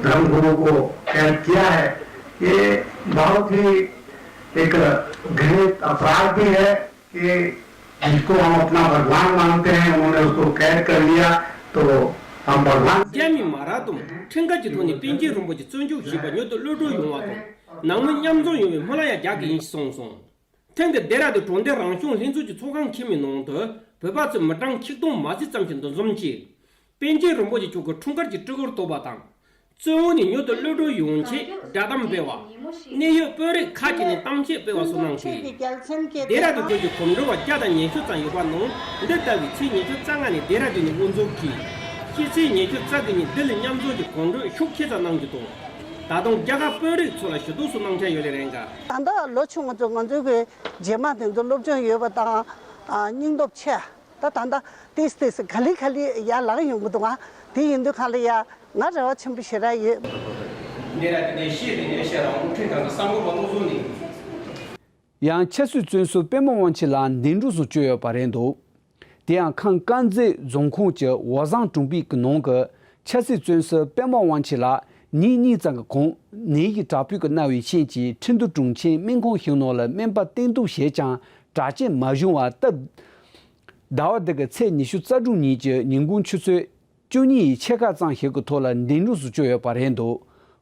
धर्मगुरु को कैद किया है, ये बहुत ही एक घृणित अपराध भी है कि जिसको हम अपना भगवान मानते हैं, उन्होंने उसको कैद कर लिया, तो हम भगवान རྒྱ་མི་མ་རབས་དང་ཁྲིམས་འགལ་གྱི་ཐོག་ནས་པཎ་ཆེན་རིན་པོ་ཆེ་བཙོན་འཇུག་བྱས་པ་མྱུར་དུ་གློད་གྲོལ་ཡོང་བ་དང་། ནང་མི་མཉམ་འཛོམས་ཡོང་བའི་སྨོན་ལམ་ཡང་རྒྱག་གི་ཡིན་ཞེས་གསུངས་སོང་། ཐེངས་འདིར་ལྡེ་ར་ལྡུན་གྲོང་སྡེ་རང་སྐྱོང་ལྷན་ཚོགས་ཀྱི་ཚོགས་ཁང་ཆེན་མོའི་ནང་དུ་བོད་པ་ཚོས་མི་གྲངས་ཆིག་སྟོང་མ་ཟིན་ཙམ་ཞིག་འདུ་འཛོམས་ཀྱིས། པཎ་ཆེན་རིན་པོ་ཆེ་མཆོག་གི་འཁྲུངས་སྐར་གྱི་སྤྲུལ་སྐུར་གཏོགས་པ་དང་། བཙོན་འོག་ནས་མྱུར་དུ་གློད་གྲོལ་ཡོང་ཆེད་བསྒྲགས་གཏམ་སྤེལ་བ། གནད་ཡོད་དཔོན་རིགས་ཁག་ཅིག་ནས་གཏམ་བཤད་སྤེལ་བ་སོགས་གནང་ཞིང་། ལྡེ་ར་ལྡུན་ཁུལ་གྱི་གོམ་བགྲོད་པ་བརྒྱ་དང་ཉི་ཤུ་ཙམ་ཡོད་པ་ནང་། འདི་ཟླ་བའི་ཚེས་ཉི་ཤུ་རྩ་ལྔ་ནས་ལྡེ་ར་ལྡུན་ནས་དབུ་འཛུགས་ཀྱིས། ཕྱི་ཚེས་ཉི་ཤུ་རྩ་དགུ་ཉིན་ལྡི་ལི་མཉམ་འཛོམས་ཀྱི་གོམ་བགྲོད་ཤུགས་ཆེ་ཙམ་གནང་རྒྱུ་དང་། ད་དུང་རྒྱ་གར་དཔོན་རིགས་ཚོ་ལ་ཞུ་གཏུག་སོགས་གནང་འཆར་ཡོད་ལེ་རེད་འགའ། ད་ལྟ་ལོ་ཆུང་ང་ཚོ་ང་ཚོའི་གི་རྗེས་མ་དེ་ཚོ་སློབ་སྦྱོང་ཡོད་པ་དང་། ཨ། སྙིང་སྟོབས་ཆེ། ད་ད་ལྟ་ཏིས་ཏིས་ག་ལེ་ག་ལེ་ཡར་ལངས་ཡོང་གི་འདུག་ང་། དེ་ཡིན་དུས་གང་ལ་ཡ་ང་རེ་བ་ཆེན་པོ་ཞེ་དྲག་ཡོད། འདི་ར་དེ་ནས་ཤེས་དེ་ནས་ཤེས་རང་དབུ་ཁྲིད་ཁང་གི་གསར་འགོད་པ་བློ་བཟང་ནས། ཡང་ཆབ་སྲིད་བཙོན་ཟུར་པད་མ་དབང་ཆེན་ལགས་འདས་གྲོངས་སུ་གྱུར་ཡོད་པ་རེད་འདུག། དེ་ཡང་ཁམས་དཀར་མཛེས་རྫོང་ཁོངས་ཀྱི་ཝ་ཟང་གྲོང་པའི་གི་ནང་གི་ཆབ་སྲིད་བཙོན་ཟུར་པད་མ་དབང་ཆེན་ལགས་ཉིན་གཉིས་ཙམ་གྱི་གོང་ནད་ཡམས་དྲག་པོས་ཀྱི་མནར་བའི་རྐྱེན་གྱིས་ཁྲིན་ཏུའུ་གྲོང་ཁྱེར་སྨན་ཁང་ཞིག་ནང་ལ་སྨན་པ་བསྟེན་གཏུགས་བྱས་ཀྱང་དྲག་སྐྱེད་མ་བྱུང་བར་སྟབས། ཟླ་བ་འདི་གི་ཚེས་ཉི་ཤུ་རྩ་དྲུག་ཉིན་གྱི་ཉིན་གུང་ཆུ་ཚོད་བཅུ་གཉིས་ཡི་ཕྱེད་ཀ་ཙམ་ཞིག་གི་ཐོག་ལ་འདས་གྲོངས་སུ་གྱུར་ཡོད་པ་རེད་འདུག།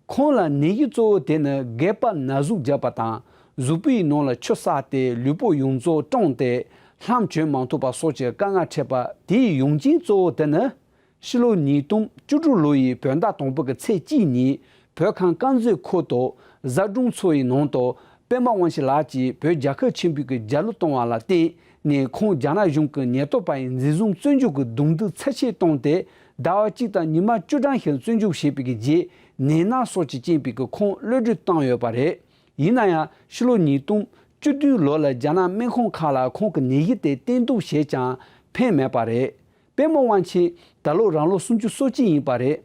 ཁོང་ལ་ནད་གཞི་གཙོ་བོ་དེ་ནི་སྒལ་པར་ན་ཟུག་བརྒྱབ་པ་དང་གཟུགས་པོའི་ནང་ལ་ཆུ་བསགས་ཏེ་ལུས་པོ་ཡོངས་རྫོགས་བཀྲུངས་ཏེ་ལྷམ་གྱོན་མ་ཐུབ་པ་སོགས་ཀྱི་དཀའ་ངལ་འཕྲད་པ་དེའི་ཡོང་རྐྱེན་གཙོ་བོ་དེ་ནི། ཕྱི་ལོ་ཉིས་སྟོང་བཅུ་དྲུག་ལོ་ཡི་བོད་ཟླ་དང་པོ་གི་ཚེས་གཅིག་ཉིན་བོད་ཁམས་དཀར་མཛེས་ཁུལ་དུ་བཟའ་སྒྲུང་འཚོ་བའི་ནང་དུ་པད་མ་དབང་ཆེན་ལགས་ཀྱིས་བོད་རྒྱལ་ཁབ་ཆེན་པོའི་གི་རྒྱལ་གླུ་གཏོང་བ་ལ་བརྟེན་ནས་ཁོང་རྒྱ་ནག་གཞུང་གི་ཉེན་རྟོག་པ་ཡི་འཛིན་བཟུང་བཙོན་འཇུག་གི་རྡུང་རྡེག་ཚབས་ཆེ་བཏང་སྟེ་ཟླ་བ་གཅིག་དང་ཉི་མ་བཅུ་གྲངས་ཤིག་བཙོན་འཇུག་བྱས་པའི་གི་རྗེས་ནད་མནར་སོགས་ཀྱི་རྐྱེན་པས་གི་ཁོང་གློད་གྲོལ་བཏང་ཡོད་པ་རེད། ཡིན་ན་ཡང་ཕྱི་ལོ་ཉིས་སྟོང་བཅུ་བདུན་ལོ་ལ་རྒྱ་ནག་སྨན་ཁང་ཁག་ལ་ཁོང་གི་ནད་གཞི་དེ་བསྟེན་གཏུགས་བྱས་ཀྱང་ཕན་མེད་པ་རེད། པད་མ་དབང་ཆེན་ད་ལོ་རང་ལོ་སུམ་ཅུ་སོ་གཅིག་ཡིན་པ་རེད།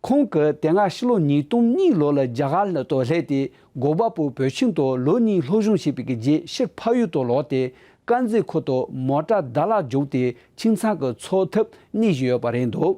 ཁོང་གིས་དེ་སྔ་ཕྱི་ལོ་ཉིས་སྟོང་གཉིས་ལོ་ལ་རྒྱ་གར་ལ་དུ་སླེབས་ཏེ་འགོག་པ་པོ་བོད་ཁྱིམ་དུ་ལོ་གཉིས་སློབ་སྦྱོང་བྱས་པའི་གི་རྗེས་ཕྱིར་ཕ་ཡུལ་དུ་ལོག་སྟེ་དཀར་མཛེས་ཁུལ་དུ་མོ་ཊ་ཟླ་ལག་རྒྱུགས་ཏེ་ཁྱིམ་ཚང་གི་འཚོ་ཐབས་གནས་བཞིན་ཡོད་པ་རེད་འདུག།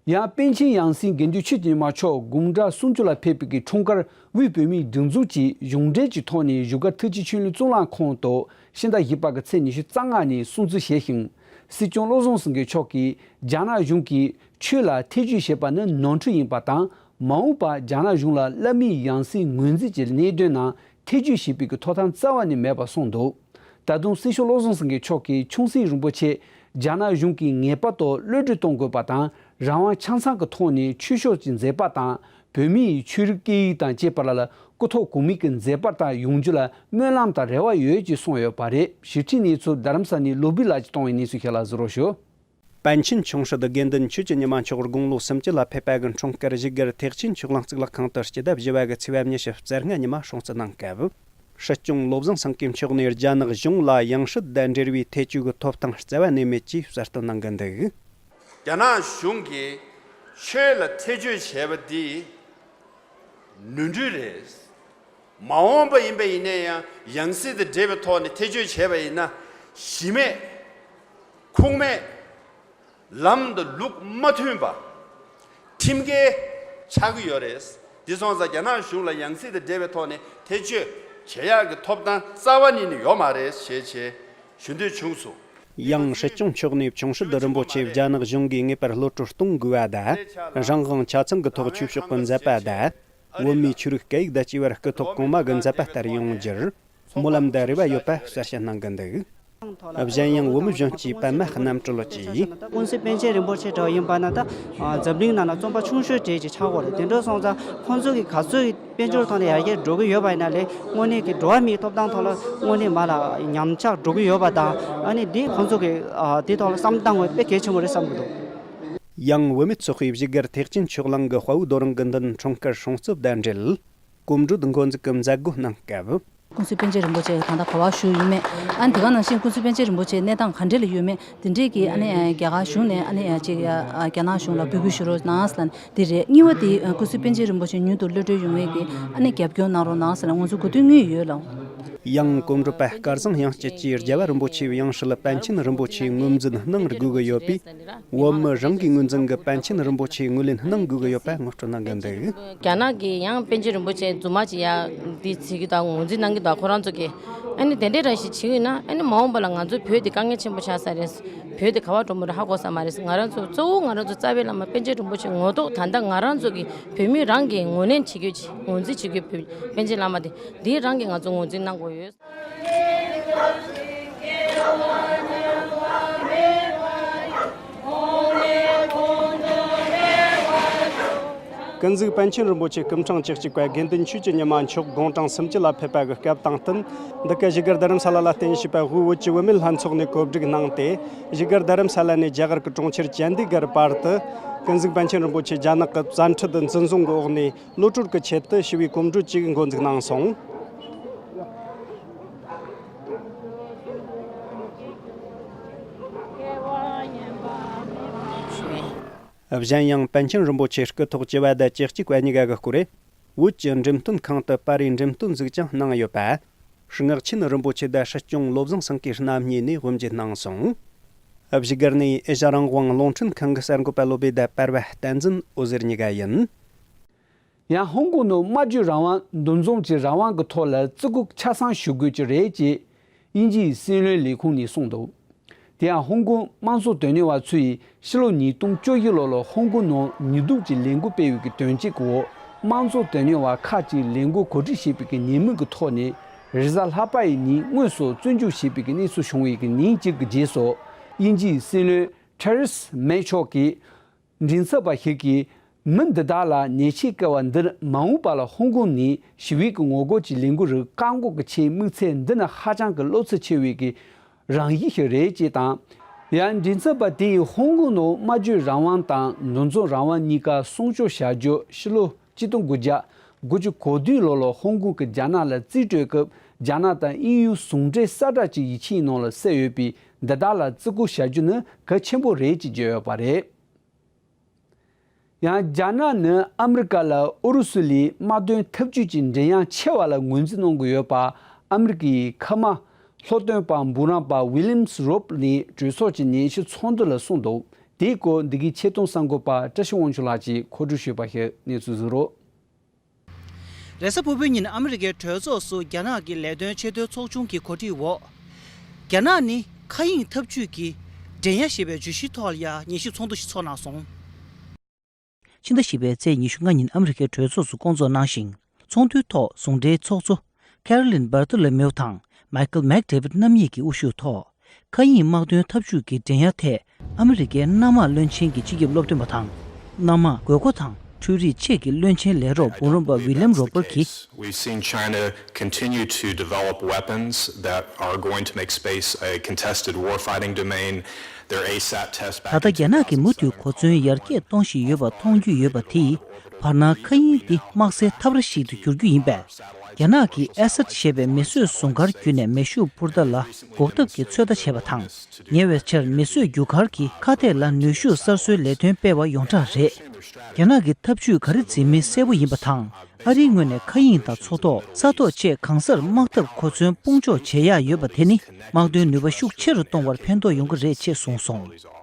ཡང་པཎ་ཆེན་ཡང་སྲིད་དགེ་འདུན་ཆོས་ཀྱི་ཉི་མ་མཆོག་དགུང་གྲངས་སུམ་ཅུ་ལ་ཕེབས་པའི་འཁྲུངས་སྐར་དབུས་བོད་མིའི་སྒྲིག་འཛུགས་ཀྱིས་གཞུང་འབྲེལ་གྱི་ཐོག་ནས་བཞུགས་སྒར་ཐུགས་རྗེ་ཆོས་གླིང་གཙུག་ལག་ཁང་དུ་ཕྱི་ཟླ་བཞི་པ་གི་ཚེས་ཉི་ཤུ་རྩ་ལྔ་ཉིན་སྲུང་བརྩི་བྱས་ཤིང་། སྲིད་སྐྱོང་བློ་བཟང་སེང་གེ་མཆོག་གིས་རྒྱ་ནག་གཞུང་གིས་ཆོས་ལ་ཐེ་ཇུས་བྱེད་པ་ནི་ནོར་འཁྲུལ་ཡིན་པ་དང་། མ་འོངས་པར་རྒྱ་ནག་གཞུང་ལ་བླ་མའི་ཡང་སྲིད་ངོས་འཛིན་གྱི་གནད་དོན་ནང་ཐེ་ཇུས་བྱེད་པའི་ཐོབ་ཐང་རྩ་བ་ནས་མེད་པ་གསུངས་འདུག། ད་དུང་སྲིད་སྐྱོང་བློ་བཟང་སེང་གེ་མཆོག་གིས་ཆུང་སྲིད་རིན་པོ་ཆེ་རྒྱ་ནག་གཞུང་གིས་ངེས་པར་དུ་གློད་གྲོལ་གཏོང་དགོས་པ་དང་། རང་དབང་ཆ་ཚང་གི་ཐོག་ནས་ཆོས་ཕྱོགས་ཀྱི་མཛད་པ་དང་། བོད་མིའི་ཆོས་རིག་སྐད་ཡིག་དང་བཅས་པ་ལ་སྐུ་ཐོག་གོང་མའི་གི་མཛད་པ་ལྟར་ཡོང་རྒྱུ་ལ་སྨོན་ལམ་དང་རེ་བ་ཡོད་ཅེས་གསུངས་ཡོད་པ་རེད། ཞིབ་ཕྲའི་གནས་ཚུལ་རྡ་རམ་ས་ལ་ནས་བློ་བྷེ་ལགས་ཀྱིས་གཏོང་བའི་གནས་ཚུལ་ཞིག་ལ་གཟིགས་རོགས་ཞུ། པཎ་ཆེན་ཆུང་སྲིད་དགེ་འདུན་ཆོས་ཀྱི་ཉི་མ་མཆོག་དགུང་ལོ་སུམ་ཅུ་ལ་ཕེབས་པ་གི་འཁྲུངས་སྐར་བཞུགས་སྒར་ཐེག་ཆེན་ཆོས་གླིང་གཙུག་ལག་ཁང་དུ་སྤྱི་ཟླ་བཞི་པ་གི་ཚེས་པ་ཉི་ཤུ་རྩ་ལྔ་ཉིན་མ་སྲུང་བརྩི་གནང་སྐབས། སྲིད་སྐྱོང་བློ་བཟང་སེང་གེ་མཆོག་ནས་རྒྱ་ནག་གཞུང་ལ་ཡང་སྲིད་དང་འབྲེལ་བའི་ཐེ་ཇུས་ཀྱི་ཐོབ་ཐང་རྩ་བ་ནས་མེད་ཅེས་གསལ་སྟོན་གནང་གི་འདུག། རྒྱ་ནག་གཞུང་གིས་ཆོས་ལ་ཐེ་ཇུས་བྱས་པ་འདི་ནོར་འཁྲུལ་རེད། མ་འོངས་པ་ཡིན་པ་ཡིན་ན་ཡང་ཡང་སྲིད་དང་འབྲེལ་བའི་ཐོག་ནས་ཐེ་ཇུས་བྱས་པ་ཡིན་ན། གཞི་མེད་ཁུངས་མེད། ལམ་དང་ལུགས་མ་མཐུན་པ། ཁྲིམས་འགལ་ཆགས་ཀྱི་ཡོད་རེད། འདི་སོང་ཙང་རྒྱ་ནག་གཞུང་ལ་ཡང་སྲིད་དང་འབྲེལ་བའི་ཐོག་ནས་ཐེ་ཇུས་བྱེད་ཡག་གི་ཐོབ་ཐང་རྩ་བ་ཉིད་ནས་ཡོད་མ་རེད་ཞེས་བྱས་ཞུ་འདོད་བྱུང་སོང་། ཡང་སྲིད་སྐྱོང་མཆོག་ནས་ཆུང་སྲིད་རིན་པོ་ཆེ་རྒྱ་ནག་གཞུང་གིས་ངེས་པར་གློད་གྲོལ་གཏོང་དགོས་པ་དང་། རང་དབང་ཆ་ཚང་གི་ཐོག་ཆོས་ཕྱོགས་ཀྱི་མཛད་པ་དང་། བོད་མིའི་ཆོས་རིག་སྐད་ཡིག་དང་བཅས་པར་སྐུ་ཐོག་གོང་མ་གི་མཛད་པ་ལྟར་ཡོང་རྒྱུར་སྨོན་ལམ་དང་རེ་བ་ཡོད་པ་གསལ་བཤད་གནང་གི་འདུག། གཞན་ཡང་བོད་མི་གཞོན་སྐྱེས་པད་མ་རྣམ་གྲོལ་གྱིས། ཀུན་གཟིགས་པཎ་ཆེན་རིན་པོ་ཆེ་འདྲ་བ་ཡིན་པ་ན་ད་འཛམ་གླིང་ནང་ན་རྩོམ་པ་ཆུང་ཤོས་གྲས་ཅིག་ཆགས་ཀྱི་ཡོད་རེད། དེ་འདྲ་སོང་ཙང་ཁོང་ཚོ་གིས་ག་ཚོད་ཀྱི་དཔལ་འབྱོར་ཐོག་ནས་ཡར་རྒྱས་འགྲོ་གི་ཡོད་པ་ཡིན་ན་ལས་དངོས་གནས་ཀྱི་འགྲོ་བ་མིའི་ཐོབ་ཐང་ཐོག་ལ་དངོས་གནས་མ་ལ་ཉམས་ཆག་འགྲོ་གི་ཡོད་པ་དང་། ཨ་ནི་འདི་ཁོང་ཚོ་གིས་ཨ་དེ་ཐོག་ལ་བསམ་བློ་བཏང་དགོས་དཔེ་གལ་ཆེན་པོ་རེད་བསམ་གྱི་འདུག། ཡང་བོད་མི་ཚོགས་པའི་བཞུགས་སྒར་ཐེག་ཆེན་ཆོས་གླིང་གི་དཔའ་བོའི་རྡོ་རིང་གི་མདུན་འཁྲུངས་སྐར་སྲུང་བརྩི་དང་འབྲེལ། གོམ་བགྲོད་འགོ་འཛུགས་ཀྱི་མཛད་སྒོ་གནང་སྐབས། ཀུན་གཟིགས་པཎ་ཆེན་རིན་པོ་ཆེ་ད་ལྟ་ག་པར་བཞུགས་ཡོད་མེད། ཨ་ནི་དེ་ག་ནང་བཞིན་ཀུན་གཟིགས་པཎ་ཆེན་རིན་པོ་ཆེ་གནས་སྟངས་ག་འདྲ་ལ་ཡོད་མེད། དེ་འདྲས་ཀྱི་ཨ་ནི་རྒྱ་གར་གཞུང་ནས་ཨ་ནི་ཅིག་རྒྱ་ནག་གཞུང་ལ་འབོད་སྐུལ་ཞུ་རོགས་གནང་ཟེར་ལབ་ནས་དེ་རེད། གཉིས་པ་དེ་ཀུན་གཟིགས་པཎ་ཆེན་རིན་པོ་ཆེ་མྱུར་དུ་གློད་གྲོལ་ཡོང་བའི་གི་ཨ་ནི་རྒྱབ་སྐྱོར་གནང་རོགས་གནང་ཟེར་ནས་ང་ཚོ་གོ་ཐོས་དངོས་ཡོད་ལ། ཡང་གོམ་བགྲོད་པ་སྐལ་བཟང་དབྱངས་སྐྱིད་ཀྱིས་རྒྱལ་བ་རིན་པོ་ཆེའི་ཡང་སྲིད་པཎ་ཆེན་རིན་པོ་ཆེ་ངོས་འཛིན་གནང་དགོས་ཀྱི་ཡོད་པས། བོད་མི་རང་གིས་ངོས་འཛིན་གྱི་པཎ་ཆེན་རིན་པོ་ཆེ་ངོས་ལེན་གནང་དགོས་ཀྱི་ཡོད་པ་ངོ་སྤྲོད་གནང་གི་འདུག། རྒྱ་ནག་གིས་ཡང་པཎ་ཆེན་རིན་པོ་ཆེ་རྫུན་མ་ཅིག་ཡ་འདི་བྱེད་ཀྱི་དང་ངོས་འཛིན་གནང་གི་དང་ཁོ་རང་ཚོ་གིས་ཨ་ནི་དེ་འདྲའི་རང་ཞིག་བྱེད་ཀྱི་ཡོད་ན་ཨ་ནི་མ་འོངས་པ་ལ་ང་ཚོའི་བོད་དེ་དཀའ་ངལ་ཆེན་པོ་ཆགས་ས་རེད། བོད་དེ་ག་པར་འགྲོ་མི་རེད་ཧ་གོ་ས་མ་རེད། ང་རང་ཚོ་གཙོ་བོ་ང་རང་ཚོ་རྩ་བའི་བླ་མ་པཎ་ཆེན་རིན་པོ་ཆེ་ངོ་ཐོག་ད་ལྟ་ང་རང་ཚོ་གི་བོད་མི་རང་གིས་ངོས་ལེན་བྱེད་ཀྱི་ཡོད་ཅིག་ངོས་འཛིན་བྱེད་ཀྱི་ཡོད་པཎ་ཆེན་བླ་མ་དེ་འདི་རང་གིས་ང་ཚོ་ངོས་འཛིན་གནང་དགོས་ཡོད། ཀུན་གཟིགས་པཎ་ཆེན་རིན་པོ་ཆེ་སྐུ་ཕྲེང་བཅུ་གཅིག་པ་དགེ་འདུན་ཆོས་ཀྱི་ཉི་མ་མཆོག་དགུང་གྲངས་སུམ་ཅུ་ལ་ཕེབས་པ་གི་སྐབས་དང་བསྟུན། འདི་ག་བཞུགས་སྒར་རྡ་རམ་ས་ལ་ལ་རྟེན་བྱས་པའི་དབུས་བོད་ཀྱི་བུད་མེད་ལྷན་ཚོགས་ནས་གོ་སྒྲིག་གནང་སྟེ། བཞུགས་སྒར་རྡ་རམ་ས་ལ་ནས་རྒྱ་གར་གྱི་གྲོང་ཁྱེར་ཅན་དི་གར་བར་དུ། ཀུན་གཟིགས་པཎ་ཆེན་རིན་པོ་ཆེ་རྒྱ་ནག་གི་བཙན་ཁྲིད་འཛིན་བཟུང་གི་འོག་ནས། གློད་གྲོལ་གྱི་ཆེད་དུ་ཞི་བའི་གོམ་བགྲོད་ཅིག་འགོ་འཛུགས་གནང་སོང་། གཞན་ཡང་པཎ་ཆེན་རིན་པོ་ཆེ་སྐུ་ཐོག་བཅུ་པ་དང་བཅུ་གཅིག་པ་གཉིས་ཀ་གི་སྐོར། བོད་ཀྱི་འགྲེམས་སྟོན་ཁང་དུ་པར་རིས་འགྲེམས་སྟོན་ཟིག་ཀྱང་གནང་ཡོད་པ། སྔགས་ཆེན་རིན་པོ་ཆེ་དང་སྲིད་སྐྱོང་བློ་བཟང་སེང་གེ་རྣམ་གཉིས་ནས་དབུ་འབྱེད་གནང་སོང་། བཞུགས་སྒར་ནས་ཨེ་ཤ་རང་དབང་རླུང་འཕྲིན་ཁང་གི་གསར་འགོད་པ་བློ་བྷེ་དང་པར་བ་བསྟན་འཛིན་འོད་ཟེར་གཉིས་ཀ་ཡིན། ཡང་ཧོང་ཀོང་ནང་སྨྲ་བརྗོད་རང་དབང་འདུ་འཛོམས་ཀྱི་རང་དབང་གི་ཐོག་ལ་བརྩི་བཀུར་ཆ་ཚང་ཞུ་དགོས་ཀྱི་རེད་ཅེས་དབྱིན་ཇིའི་སྲིད་བློན་ལས་ཁུངས་ནས་གསུངས་འདུག། དེ་ཡང་ཧོང་ཀོང་དམངས་གཙོ་དོན་གཉེར་བ་ཚོས་ཕྱི་ལོ་ཉིས་སྟོང་བཅོ་བཞི་ལོ་ལ་ཧོང་ཀོང་ནང་ཉེས་གཏུག་གི་ལས་འགུལ་སྤེལ་བའི་གི་དོན་གཅིག་གི་འོག་དམངས་གཙོ་དོན་གཉེར་བ་ཁག་ཅིག་ལས་འགུལ་གོ་སྒྲིག་བྱས་པའི་གི་ཉེས་མིང་གི་ཐོག་ནས་རེས་གཟའ་ལྷག་པ་ཡི་ཉིན་དངོས་སུ་བཙོན་འཇུག་བྱས་པའི་གི་གནས་ཚུལ་བྱུང་བའི་གི་ཉིན་གཅིག་གི་རྗེས་སུ་དབྱིན་ཇིའི་སྲིད་བློན་ཐེ་རེ་སི་མེ་མཆོག་གིས། མགྲིན་ཚབ་པ་ཞིག་གིས་མི་འདི་དག་ལ་ཉེས་ཆད་བཀལ་བ་འདིར་མ་འོངས་པ་ལ་ཧོང་ཀོང་ནས་ཞི་བའི་གི་ངོ་རྒོལ་གྱི་ལས་འགུལ་རིགས་བཀག་འགོག་གི་ཆེད་དམིགས་ཚད་འདི་ནི་ཧ་ཅང་གི་བློ་ཚད་ཆེ་བའི་གི་རང་བཞིན་ཞིག་རེད་ཅེས་དང་། ཡང་མགྲིན་ཚབ་པ་དེ་ཡིས་ཧོང་ཀོང་ནང་སྨྲ་བརྗོད་རང་དབང་དང་འདུ་འཛོམས་རང་དབང་གཉིས་ཀ་སྲུང་སྐྱོབ་བྱ་རྒྱུ་ཕྱི་ལོ་གཅིག་སྟོང་དགུ་བརྒྱ་དགུ་བཅུ་གོ་བདུན་ལོ་ལ་ཧོང་ཀོང་གི་རྒྱ་ནག་ལ་རྩིས་སྤྲོད་སྐབས་རྒྱ་ནག་དང་དབྱིན་ཡུལ་ཟུང་འབྲེལ་གསལ་བསྒྲགས་ཀྱི་ཡིག་ཆའི་ནང་ལ་གསལ་ཡོད་པས་འདི་དག་ལ་བརྩི་བཀུར་བྱ་རྒྱུ་ནི་གལ་ཆེན་པོ་རེད་ཅེས་བརྗོད་ཡོད་པ་རེད། ཡང་རྒྱ་ནག་ནི་ཨ་མི་རི་ཀ་ལ་ཨུ་རུ་སུ་ལས་དམག་དོན་འཐབ་ཇུས་ཀྱི་མགྲོན་དབྱངས་ཆེ་བ་ལ་ངོས་འཛིན་གནང་གི་ཡོད་པ་ཨ་མི་རི་ཀའི་ཁ་མ་སློབ་སྟོན་པ་འབུམ་རམས་པ་ཝི་ལིམ་སི་རོབ་ནས་གྲོས་ཚོགས་ཀྱི་ཉན་ཞིབ་ཚོགས་འདུ་ལ་གསུངས་འདུག། དེའི་སྐོར་འདི་གའི་ཆེད་གཏོང་གསར་འགོད་པ་བཀྲ་ཤིས་དབང་ཕྱུག་ལགས་ཀྱིས་མཁོ་སྒྲུབ་ཞུས་པ་ཞིག་གནས་ཚུལ་གཟིགས་རོགས། རེས་གཟའ་ཕུར་བུའི་ཉིན་ཨ་མི་རི་ཀའི་གྲོས་ཚོགས་སུ་རྒྱ་ནག་གི་ལས་དོན་ཆེས་མཐོའི་ཚོགས་ཆུང་གི་གོ་སྒྲིག་འོག་རྒྱ་ནག་ནི་མཁའ་དབྱིངས་འཐབ་ཇུས་ཀྱི་འགྲན་ཡ་ཞེས་པའི་བརྗོད་གཞིའི་ཐོག་ལ་ཡང་ཉན་ཞིབ་ཚོགས་འདུ་ཞིག་ཚོགས་གནང་སོང་། ཕྱི་ཟླ་བཞི་པའི་ཚེས་ཉི་ཤུ་ལྔ་ཉིན་ཨ་མི་རི་ཀའི་གྲོས་ཚོགས་སུ་སྐོང་ཚོགས་གནང་ཞིང་། ཚོགས་འདུའི་ཐོག་ཟུང་འབྲེལ་ཚོགས་གཙོ་ཁེ་རོ་ལིན་བར་ཐུ་ལེ་མིའུ་དང་མའི་ཁལ་མེག་ཌེ་བིད་རྣམ་གཉིས་ཀྱི་དབུ་བཞུགས་ཐོག་མཁའ་དབྱིངས་དམག་དོན་འཐབ་ཇུས་ཀྱི་འགྲན་ཡ་ཐད་ཨ་མི་རི་ཀའི་གནམ་དམག་བློན་ཆེན་གྱི་སྤྱི་ཁྱབ་སློབ་སྟོན་པ་དང་། གནམ་དམག་དགོས་མཁོ་དང་འཕྲུལ་རིག་ཆེད་ཀྱི་བློན་ཆེན་ལས་རོགས་འབུམ་རམས་པ་ཝི་ལིམ་རོ་པར་གྱིས། We've seen China continue to develop weapons that are going to make space a contested warfighting domain. Their ASAT test back ད་ལྟ་རྒྱ་ནག་གིས་མུ་མཐུད་གོ་མཚོན་ཡར་རྒྱས་གཏོང་བཞིན་ཡོད་པ་མཐོང་རྒྱུ་ཡོད་པ་དེས། བར་སྣང་མཁའ་དབྱིངས་འདི་དམག་སའི་འཐབ་ར་ཞིག་ཏུ་འགྱུར་རྒྱུ་ཡིན་པས། རྒྱ་ནག་གིས་ཨེ་སཱད་ཞེས་པའི་མེ་གསོད་ཟུང་མཁར་བརྒྱུད་ནས་མེ་ཤུགས་འཕུར་མདའ་ལ་འགོག་ཐབས་ཀྱི་ཚོད་ལྟ་བྱས་པ་དང་། ཉེ་བའི་ཆར་མེ་གསོད་རྒྱུ་མཁར་གྱི་ཁ་གཏད་ལ་ནུས་ཤུགས་གསར་བཟོའི་ལས་དོན་སྤེལ་བ་ཡོངས་གྲགས་རེད། རྒྱ་ནག་གི་ཐབས་ཇུས་ག་རེ་འཛིན་མིན་གསལ་པོ་ཡིན་པ་དང་། ཨ་རིའི་ངོས་ནས་མཁའ་དབྱིངས་དང་མཚོ་ཐོག་ས་ཐོག་བཅས་གང་སར་དམག་འཐབ་གོ་མཚོན་སྤུངས་འཇོག་བྱེད་ཡག་ཡོད་པ་དེ་ནི་དམག་དོན་ནུས་པ་ཤུགས་ཆེ་རུ་གཏོང་བར་ཕན་ཐོགས་ཡོང་གི་རེད་ཅེས་གསུངས་སོང་།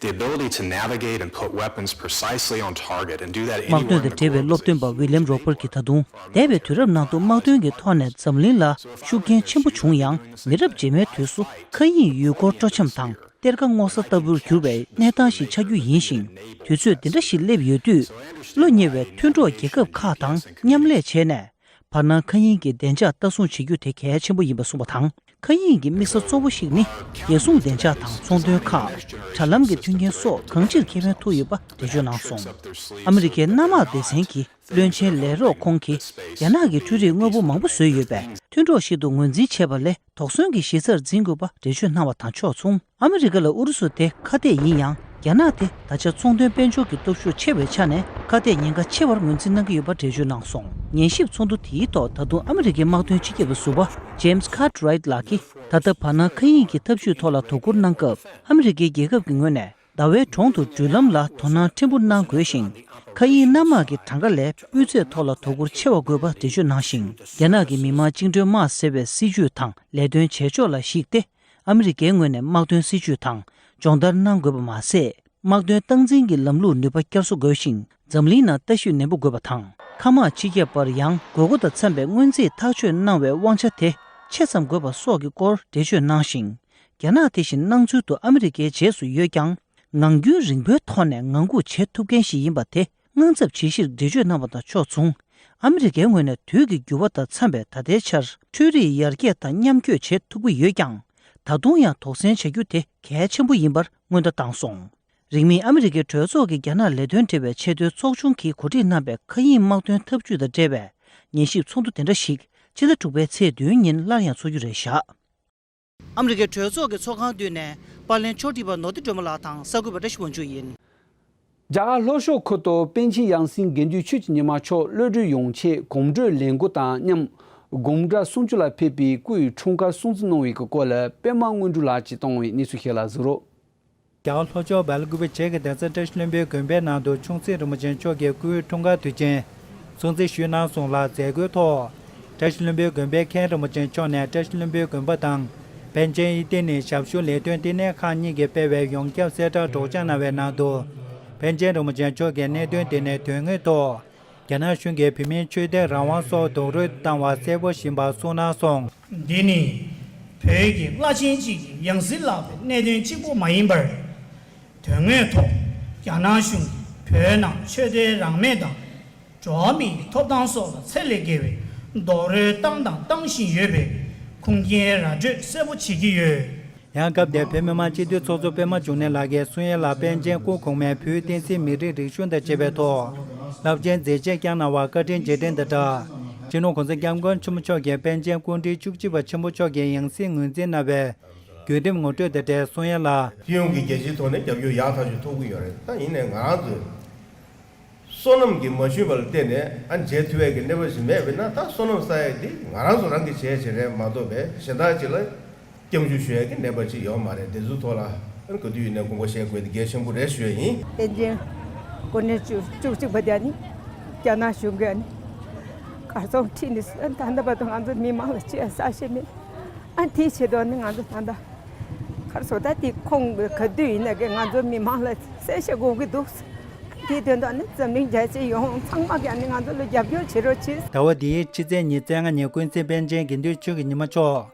The ability to navigate and put weapons precisely on target and do that དམག་དོན་དང་འབྲེལ་བའི་སློབ་སྟོན་པ་ཝི་ལིམ་རོ་པར་གྱིས་ད་དུང་འདས་པའི་དུས་རབས་ནང་དུ་དམག་དོན་གྱི་ཐོག་ནས་འཛམ་གླིང་ལ་ཤུགས་རྐྱེན་ཆེན་པོ་བྱུང་ཡང་། མི་རབས་རྗེས་མའི་དུས་སུ་མཁའ་དབྱིངས་ཡུལ་སྐོར་སྤྲོ་འཆམ་དང་གཏེར་ཁ་སྔོག་ས་ལྟ་བུར་གྱུར་བའི་གནས་སྟངས་ཤིག་ཆགས་རྒྱུ་ཡིན་ཞིང་། དུས་ཚོད་འདི་འདྲ་ཞིག་སླེབས་ཡོད་དུས། བློ་ཉེ་བའི་མཐུན་གྲོགས་རྒྱལ་ཁབ་ཁག་དང་མཉམ་ལས་བྱས་ནས། བར་སྣང་མཁའ་དབྱིངས་ཀྱི་བདེ་འཇགས་ལྟ་སྲུང་བྱེད་རྒྱུ་དེ་གལ་ཆེན་པོ་ཡིན་པ་གསུངས་པ་དང་། མཁའ་དབྱིངས་ཀྱི་དམིགས་ས་གཙོ་བོ་ཞིག་ནི། རྒྱལ་སྲུང་བདེ་འཇགས་དང་ཚོང་དོན་ཁག་དྲ་ལམ་གྱི་མཐུན་རྐྱེན་སོགས་གང་ཅིར་ཁེ་ཕན་ཐོགས་ཡོད་པ་འགྲེལ་བརྗོད་གནང་སོང་། ཨ་མི་རི་ཀའི་གནམ་དམག་སྡེ་ཚན་གྱི་བློན་ཆེན་ལས་རོགས་ཁོང་གིས། རྒྱ་ནག་གིས་འཕྲུལ་རིག་དངོས་པོ་མང་པོ་བཟོས་ཡོད་པས། མཐུན་གྲོགས་ཤིག་ཏུ་ངོས་འཛིན་བྱེད་པ་ལས། དོགས་ཟོན་གྱི་གཞི་རྩར་འཛིན་དགོས་པ་འགྲེལ་བརྗོད་གནང་བ་དང་ཕྱོགས་མཚུངས། ཨ་མི་རི་ཀ་ལ་ཨུ་རུ་སུ་དེ་ཁ་གཏད་ཡིན་ཡང་། རྒྱ་ནག་དེ་ད་ཆ་ཚོང་དོན་དཔལ་འབྱོར་གྱི་སྟོབས་ཤུགས་ཆེ་བའི་ཆ་ནས་ཁ་གཏད་ཉེན་ཁ་ཆེ་བར་ངོས་འཛིན་གནང་གི་ཡོད་པ་འགྲེལ་བརྗོད་གནང་སོང་། ཉན་ཞིབ་ཚོགས་འདུ་དེའི་ཐོག་ད་དུང་ཨ་མི་རི་ཀའི་དམག་དོན་སྤྱི་ཁྱབ་ཟུར་པ་James Cartwright ལགས་ཀྱིས། ད་ལྟ་བར་སྣང་མཁའ་དབྱིངས་ཀྱི་ཐབས་ཇུས་ཐོག་ལ་དོ་ཁུར་གནང་སྐབས། ཨ་མི་རི་ཀའི་རྒྱལ་ཁབ་ཀྱི་ངོས་ནས། ཟླ་བའི་གྲོང་དུ་འགྲུལ་ལམ་ལ་དོ་སྣང་ཕྲན་བུ་གནང་དགོས་ཤིང་། མཁའ་དབྱིངས་གནམ་དམག་གི་གྲངས་ཀ་ལས་སྤུས་ཚད་ཐོག་ལ་དོ་ཁུར་ཆེ་བ་དགོས་པ་འགྲེལ་བརྗོད་གནང་ཞིང་། རྒྱ་ནག་གི་མི་དམངས་བཅིངས་འགྲོལ་དམག་ཟེར་བའི་སྲིད་ཇུས་དང་ལས་དོན་བྱེད་ཕྱོགས་ལ་གཞིགས་ཏེ། ཨ་མི་རི་ཀའི་ངོས་ནས་དམག་དོན་སྲིད་ཇུས་དང་སྦྱོང་བརྡར་གནང་དགོས་པ་མ་ཟད། དམག་དོན་སྟངས་འཛིན་གྱི་ལམ་ལུགས་ནུས་པ་བསྐྱར་གསོ་དགོས་ཤིང་། འཛམ་གླིང་ནང་ལྟ་ཞིབ་ནན་པོ་དགོས་པ་དང་། མཁའ་དམག་སྤྱི་ཁྱབ་པར་ཡང་དགོས་མཁོ་དང་འཚམ་པའི་སྔོན་རྩིས་ཐག་གཅོད་གནང་བའི་དབང་ཆ་དེ་ཆེ་ཙམ་དགོས་པ་སོགས་ཀྱི་སྐོར་འགྲེལ་བརྗོད་གནང་ཞིང་། རྒྱ་ནག་དེ་བཞིན་སྣང་ཚུལ་དུ་ཨ་མི་རི་ཀའི་རྗེས་སུ་ཡོད་ཀྱང་། ངང་རྒྱུན་རིང་པོའི་ཐོག་ནས་ངང་སྒུག་བྱེད་ཐུབ་མཁན་ཞིག་ཡིན་པ་དེ་དངངས་འཚབ་བྱེད་གཞིར་འགྲེལ་བརྗོད་གནང་བ་དང་ཕྱོགས་མཚུངས། ཨ་མི་རི་ཀའི་ངོས་ནས་དུས་ཀྱི་འགྱུར་བ་དང་འཚམ་པའི་ད་ལྟའི་ཆར་འཕྲུལ་རིག་ཡར་རྒྱས་དང་མཉམ་སྐྱོད་བྱེད་ཐུབ་ཀྱི་ཡོད་ཀྱང་། ད་དུང་ཡང་དོགས་ཟོན་བྱ་རྒྱུ་དེ་གལ་ཆེན་པོ་ཡིན་པར་སྔོན་བརྡ་བཏང་སོང་། རིང་མིན་ཨ་མི་རི་ཀའི་གྲོས་ཚོགས་ཀྱི་རྒྱ་ནག་ལས་དོན་འབྲེལ་བའི་ཆེས་མཐོའི་ཚོགས་ཆུང་གིས་གོ་སྒྲིག་གནང་པའི་མཁའ་དབྱིངས་དམག་དོན་འཐབ་ཇུས་དང་འབྲེལ་བའི་ཉན་ཞིབ་ཚོགས་འདུ་དེ་འདྲ་ཞིག་ཕྱི་ཟླ་དྲུག་པའི་ཚེས་བདུན་ཉིན་སླར་ཡང་འཚོགས་རྒྱུ་རེད་བཞག། ཨ་མི་རི་ཀའི་གྲོས་ཚོགས་ཀྱི་ཚོགས་ཁང་མདུན་ནས་པར་ལེན་ཕྱོགས་སྒྲིག་པ་ནོར་བདེ་སྒྲོལ་མ་ལགས་དང་གསར་འགོད་པ་བཀྲ་ཤིས་དབང་ཕྱུག་ཡིན། རྒྱ་གར་ལྷོ་ཕྱོགས་ཁུལ་དུ་པཎ་ཆེན་ཡང་སྲིད་དགེ་འདུན་ཆོས་ཀྱི་ཉི་མ་མཆོག་གློད་གྲོལ་ཡོང་ཆེད་གོམ་བགྲོད་ལས་འགུལ་དང་མཉམ། དགོང་གྲངས་སུམ་ཅུ་ལ་ཕེབས་པའི་སྐུའི་འཁྲུངས་སྐར་སྲུང་བརྩི་གནང་བའི་སྐོར་ལ་པད་མ་དངོས་གྲུབ་ལགས་ཀྱིས་བཏང་བའི་གནས་ཚུལ་ཞིག་ལ་གཟིགས་རོགས། རྒྱ་གར་ལྷོ་ཕྱོགས་སྦེལ་ཀོབ་བྱེས་ཀྱི་གདན་ས་བཀྲ་ཤིས་ལྷུན་པོའི་དགོན་པའི་ནང་དུ་ཆུང་སྲིད་རིན་པོ་ཆེ་མཆོག་གི་སྐུའི་འཁྲུངས་སྐར་དུས་ཆེན་སྲུང་བརྩི་ཞུས་གནང་སོང་ལ། མཛད་སྒོའི་ཐོག་བཀྲ་ཤིས་ལྷུན་པོའི་དགོན་པའི་མཁན་རིན་པོ་ཆེ་མཆོག་ནས་བཀྲ་ཤིས་ལྷུན་པོའི་དགོན་པ་དང་པཎ་ཆེན་ཨི་ཏི་ནི་ཞབས་ཞུ་ལས་དོན་བསྟི་གནས་ཁག་གཉིས་ཀྱིས་སྤེལ་བའི་ཡོངས་ཁྱབ་གསལ་བསྒྲགས་སྒྲོག་སྦྱང་གནང་བའི་ནང་དུ། པཎ་ཆེན་རིན་པོ་ཆེ་མཆོག་གིས་གནད་དོན་དེ་ནས་དོན་དངོས་ཐོག་རྒྱ་ནག་གཞུང་གིས་བོད་མིའི་ཆོས་དད་རང་དབང་སོགས་རྡོག་རོལ་བཏང་བ་གསལ་པོ་ཡིན་པ་གསུངས་གནང་སོང་། འདི་ནི་བོད་ཀྱི་བླ་ཆེན་གཅིག་གི་ཡང་སྲིད་ལག་པའི་གནད་དོན་གཅིག་པུ་མ་ཡིན་པར། དོན་དངོས་ཐོག་རྒྱ་ནག་གཞུང་གིས་བོད་ནང་ཆོས་དད་རང་མོས་དང་། འགྲོ་བ་མིའི་ཐོབ་ཐང་སོགས་ལ་ཚད་ལས་བརྒལ་བའི་རྡོག་རོལ་བཏང་དང་བཏང་བཞིན་ཡོད་པའི་ཁུངས་སྐྱེལ་ར་སྤྲོད་གསལ་པོ་བྱེད་ཀྱི་ཡོད། ཡང་སྐབས་དེར་བོད་མི་མང་སྤྱི་འཐུས་ཚོགས་གཙོ་པད་མ་འབྱུང་གནས་ལགས་ཀྱིས་གསུང་ཡ་ལ་པཎ་ཆེན་སྐུ་གོང་མས་བོད་བསྟན་སྲིད་མི་རིགས་རིག་གཞུང་དང་བཅས་པའི་ཐོག་རླབས་ཆེན་མཛད་རྗེས་བསྐྱངས་གནང་བར་བཀའ་དྲིན་རྗེས་དྲན་དང་སྦྲགས། སྤྱི་ནོར་གོང་ས་སྐྱབས་མགོན་ཆེན་པོ་མཆོག་གིས་པཎ་ཆེན་སྐུ་ཕྲེང་བཅུ་གཅིག་པ་ཆེན་པོ་མཆོག་གི་ཡང་སྲིད་ངོས་འཛིན་གནང་བའི་བརྒྱུད་རིམ་ངོ་སྤྲོད་དང་འབྲེལ་གསུང་ཡ་ལ། སྤྱི་ཡོངས་ཀྱི་རྒྱལ་སྤྱིའི་ཐོག་ནས་རྒྱབ་སྐྱོར་ཡག་ཐག་ཆོད་ཐོབ་ཀྱི་ཡོད་རེད། ད་ཡིན་ནའི་ང་རང་ཚོས། བསོད་ནམས་ཀྱིས་མ་ཞུས་པ་ལ་བརྟེན་ནས་ཨ་མཇལ་ཐུབ་ཡས་ཀྱི་གནས་བབ་ཞིག་མེད་པས་ན། ད་བསོད་ནམས་བསགས་ཡས་འདི་ང་རང་ཚོ་རང་གིས་བྱས་བྱས་རེད་མ་གཏོགས་པས་གཞན་དག་ཅིག་ལ་སྐྱབས་འཇུག་ཞུ་ཡས་ཀྱི་གནས་བབ་ཅིག་ཡོད་མ་རེད། འདི་ཚོའི་ཐོག་ལ་ཨ་ག་དུས་ཡིན་ནའི་དགོངས་པ་བཞེས་དགོས་འདི་གལ་ཆེན་པོ་རེད་ཞུ་ཡས་ཡིན། པཎ་ཆེན་སྐུ་ཕྲེང་བཅུ་བཅུ་གཅིག་པ་དེ་ནི་རྒྱ་ནག་གཞུང་གིས་ནི་གར་སོང་ཁྲིད་ནས་ད་ལྟ་བར་དུ་ང་ཚོ་མི་མང་ལ་ཅི་ཡང་གསལ་བཤད་མེད། ཨ་དེའི་ཆེད་དུ་ནི་ང་ཚོ་ད་ལྟ་ བཟོ་ལྟ་དེ་ཁོང་ག་དུས་ཡིན་ན་གི་ང་ཚོ་མི་མང་ལ་གསལ་བཤད་དགོས་ཀྱི་འདུག་དེའི་དོན་དུ་ནི་འཛམ་གླིང་རྒྱལ་སྤྱི་ཡོངས་ཚང་མ་གིས་ནི་ང་ཚོ་ལ་རྒྱབ་སྐྱོར་བྱེད་རོགས་གྱིས། ཟླ་བ་འདིའི་ཕྱི་ཚེས་ཉི་ཤུ་རྩ་ལྔ་ཉིན་ཀུན་གཟིགས་པཎ་ཆེན་དགེ་འདུན་ཆོས་ཀྱི་ཉི་མ་མཆོག་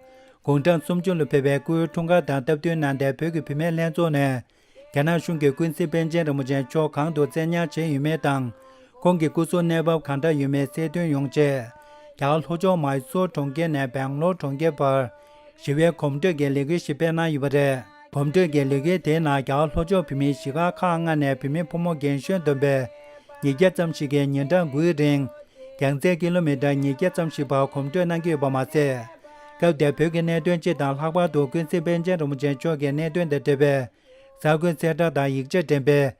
དགུང་གྲངས་སུམ་ཅུ་ལ་ཕེབས་པའི་སྐུའི་འཁྲུངས་སྐར་དང་སྟབས་བསྟུན་གནང་སྟེ། བོད་ཀྱི་བུད་མེད་ལྷན་ཚོགས་ནས་རྒྱ་ནག་གཞུང་གིས་ཀུན་གཟིགས་པཎ་ཆེན་རིན་པོ་ཆེ་མཆོག་གང་དུ་བཙན་ཉར་བྱས་ཡོད་མེད་དང་། ཁོང་གི་སྐུ་གཟུགས་གནས་བབ་གང་འདྲ་ཡོད་མེད་གསལ་སྟོན་ཡོང་ཆེད། རྒྱ་གར་ལྷོ་ཕྱོགས་མཱི་སོར་གྲོང་ཁྱེར་ནས་སྦེང་ལོར་གྲོང་ཁྱེར་བར་ཞི་བའི་གོམ་བགྲོད་ཀྱི་ལས་འགུལ་ཞིག་སྤེལ་གནང་ཡོད་པ་རེད། གོམ་བགྲོད་ཀྱི་ལས་འགུལ་དེའི་ནང་རྒྱ་གར་ལྷོ་ཕྱོགས་བོད་མིའི་གཞིས་ཀ་ཁག་ལྔ་ནས་བུད་མེད་ཕོ་མོ་རྒན་གཞོན་བསྡོམས་པས་ཉིས་བརྒྱ་ཙམ་ཞིག་གིས་ཉིན་གྲངས་དགུའི་རིང་རྒྱང་ཚད་ཀི་ལོ་མི་ཊར་ཉིས་བརྒྱ་ཙམ་ཞིག་བར་གོམ་བགྲོད་གནང་གི་ཡོད་པ་མ་ཟད། སྐབས་དེར་བོད་ཀྱི་གནད་དོན་སྤྱི་དང་ལྷག་པར་དུ་ཀུན་གཟིགས་པཎ་ཆེན་རིན་པོ་ཆེ་མཆོག་གི་གནད་དོན་དང་འབྲེལ་བའི་གསར་འགོད་གསལ་བསྒྲགས་དང་ཡིག་ཆ་འགྲེམས་སྤེལ།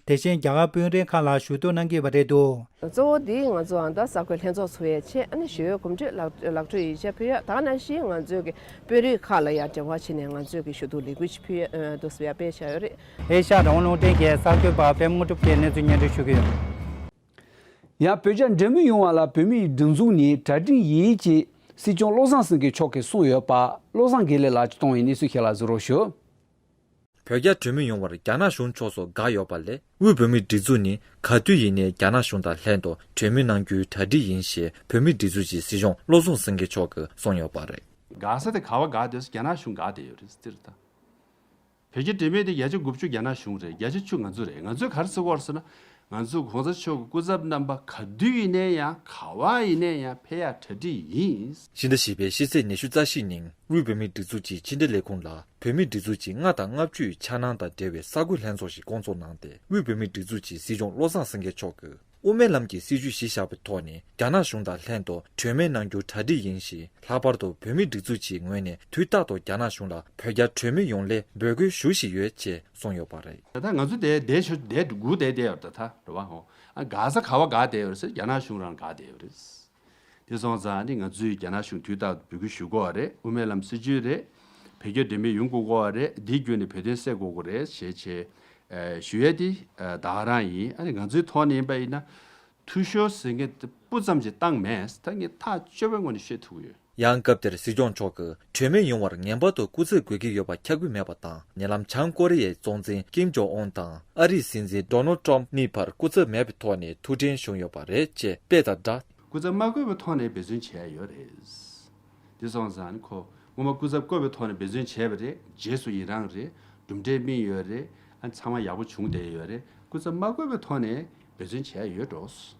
དེ་བཞིན་རྒྱ་གར་དཔོན་རིགས་ཁག་ལ་ཞུ་གཏུག་གནང་གི་ཡོད་པ་རེད་འདུག་གཙོ་བོ་དེ་ང་ཚོ་ཨ་ད་གསར་འགོད་ལྷན་ཚོགས་ཚོགས་ཡས་ཆེད་ཨ་ནི་ཞི་བའི་གོམ་བགྲོད་ལག་ལག་འགྲོ་ཡིག་ཆ་ཕུལ་ཡ། ད་ག་ནང་བཞིན་ང་ཚོས་ཀྱི་དཔོན་རིགས་ཁག་ལ་ཡང་འབྲེལ་བ་བྱས་ནས་ང་ཚོས་ཀྱི་ཞུ་གཏུག་ལས་འགུལ་ཞིག་ཕུལ་ཡ་འདུག་ཟེར་ཡ་སྤེལ་བཞག་ཡོད་རེད། ཨེ་ཤ་ཡ་རང་དབང་རླུང་འཕྲིན་གྱི་གསར་འགོད་པ་པད་མ་དངོས་གྲུབ་ཀྱིས་གནས་ཚུལ་སྙན་སྒྲོན་ཞུ་གི་ཡོད། ཡང་བོད་རྒྱ་འབྲེལ་མོལ་ཡོང་བ་ལ་བོད་མིའི་སྒྲིག་འཛུགས་ནས་གྲ་སྒྲིག་ཡིན་ཅེས་སྲིད་སྐྱོང་བློ་བཟང་སེང་གེ་མཆོག་གིས་གསུངས་ཡོད་པ། བློ་བཟང་དགེ་ལེགས་ལགས་ཀྱིས་གཏོང་བའི་གནས་ཚུལ་ཞིག་ལ་གཟིགས་རོགས་ཞུ། བོད་རྒྱ་གྲོས་མོལ་ཡོང་བར་རྒྱ་ནག་གཞུང་ཕྱོགས་སུ་དགའ་ཡོད་པ་ལས། དབུས་བོད་མིའི་སྒྲིག་འཛུགས་ནི་ག་དུས་ཡིན་ནའི་རྒྱ་ནག་གཞུང་དང་ལྷན་དུ་གྲོས་མོལ་གནང་རྒྱུའི་གྲ་སྒྲིག་ཡིན་ཞེས་བོད་མིའི་སྒྲིག་འཛུགས་ཀྱི་སྲིད་སྐྱོང་བློ་བཟང་སེང་གེ་མཆོག་གིས་གསུངས་ཡོད་པ་རེད། དགའ་ས་དེ་ག་བ་དགའ་བསྡད་ས། རྒྱ་ནག་གཞུང་དགའ་བསྡད་ཡོད་རེད་ཟེར་ད། བོད་རྒྱ་འབྲེལ་མོལ་དེ་བརྒྱ་ཆ་དགུ་བཅུ་རྒྱ་ནག་གཞུང་རེད། བརྒྱ་ཆ་བཅུ་ང་ཚོ་རེད། ང་ཚོས་ག་རེ་ཟེར་གྱི་ཡོད་རེད་ཟེར་ན། ང་ཚོ་གོང་ས་མཆོག་གི་སྐུ་ཚབ་རྣམ་པ་ག་དུས་ཡིན་ནའི་ཡང་ག་བ་ཡིན་ནའི་ཡང་ཕེབས་ཡག་གྲ་སྒྲིག་ཡིན། ཕྱི་ཟླ་བཞི་པའི་ཕྱི་ཚེས་ཉི་ཤུ་རྩ་བཞི་ཉིན་དབུས་བོད་མིའི་སྒྲིག་འཛུགས་ཀྱི་ཕྱི་དྲིལ་ལས་ཁུངས་ལ། བོད་མིའི་སྒྲིག་འཛུགས་ཀྱི་ལྔ་དང་ལྔ་བཅུའི་འཆར་སྣང་དང་འབྲེལ་བའི་གསར་འགོད་ལྷན་ཚོགས་ཤིག་བསྐོང་ཚོགས་གནང་སྟེ། དབུས་བོད་མིའི་སྒྲིག་འཛུགས་ཀྱི་སྲིད་སྐྱོང་བློ་བཟང་སེང་གེ་མཆོག་གིས་དབུ་མའི་ལམ་གྱི་སྲིད་བྱུས་གཞི་བཞག་པའི་ཐོག་ནས་རྒྱ་ནག་གཞུང་དང་ལྷན་དུ་གྲོས་མོལ་གནང་རྒྱུ་གྲ་སྒྲིག་ཡིན་ཞེས། ལྷག་པར་དུ་བོད་མིའི་སྒྲིག་འཛུགས་ཀྱི་ངོས་ནས་དུས་རྟག་ཏུ་རྒྱ་ནག་གཞུང་ལ་བོད་རྒྱ་གྲོས་མོལ་ཡོང་སླད་འབོད་སྐུལ་ཞུ་བཞིན་ཡོད་ཅེས་གསུངས་ཡོད་པ་རེད། ད་ལྟ་ང་ཚོ་དེ་དེ་ཆོ་དེ་སྒུག་བསྡད་བསྡད་ཡོད་རེད། ད་ད་རེད་བ། ཧོ། ཨ་དགའ་ས་ག་བ་དགའ་བསྡད་ཡོད་རེད་ཟེར། རྒྱ་ནག་གཞུང་རང་དགའ་བསྡད་ཡོད་རེད། དེ་སོང་ཙང་ནི་ང་ཚོས་རྒྱ་ནག་གཞུང་དུས་རྟག་ཏུ་འབོད་སྐུལ་ཞུ་དགོས་པ་རེད། དབུ་མའི་ལམ་སྲིད་བྱུས་རེད། བོད་རྒྱ་འབྲེལ་མོལ་ཡོང་དགོས་ཀྱི་ཡོད་རེད། འདི་བརྒྱུད་ནས་བོད་དོན་སེལ་དགོས་ཀྱི་རེད་ཞེས་བྱས། ཨ་ཞུ་ཡས་དེ་ཨ་ད་ག་རང་ཡིན། ཨ་ནི་ང་ཚོའི་ཐོག་ནས་ཡིན་པ་ཡིན་ན། འཐུས་ཤོར་ཟེར་མཁན་དེ་སྤུ་ཙམ་ཞིག་བཏང་མེད། ད་ངས་ཐག་ཆོད་པའི་ངོས་ནས་བཤད་ཐུབ་ཀྱི་ཡོད། ཡང་སྐབས་དེར་སྲིད་སྐྱོང་མཆོག་གིས་གྲོས་མོལ་ཡོང་བར་ངེས་པར་དུ་སྐུ་ཚབ་དགོས་ཀྱི་ཡོད་པ་ཁྱབ་ཀྱི་མེད་པ་དང་། ཉེ་ལམ་བྱང་ཀོ་རི་ཡའི་གཙོ་འཛིན་ཀིམ་ཇོང་ཨུན་དང་ཨ་རིའི་སྲིད་འཛིན་ཌོ་ནལ་ཊམ་གཉིས་བར་སྐུ་ཚབ་མེད་པའི་ཐོག་ནས་ཐུག་འཕྲད་བྱུང་ཡོད་པ་རེད་ཅེས་སྤེལ་དང་སྦྲགས། སྐུ་ཚབ་མ་བསྐོས་པའི་ཐོག་ནས་འབད་བརྩོན་བྱས་ཡོད་རེད། དེ་སོང་ཙང་ཁོ་སྔོན་མ་སྐུ་ཚབ་བསྐོས་པའི་ཐོག་ནས་འབད་བརྩོན་བྱས་པ་རེད། རྗེས་སུ་ཡི་རངས་རེད། གྲུབ་འབྲས་སྨིན་ཡོད་རེད། ཨ་ཚང་མ་ཡག་པོ་བྱུང་བསྡད་ཡོད་རེད། སྐུ་ཚབ་མ་བསྐོས་པའི་ཐོག་ནས་འབད་བརྩོན་བྱས་ཡོད་འགྲོ།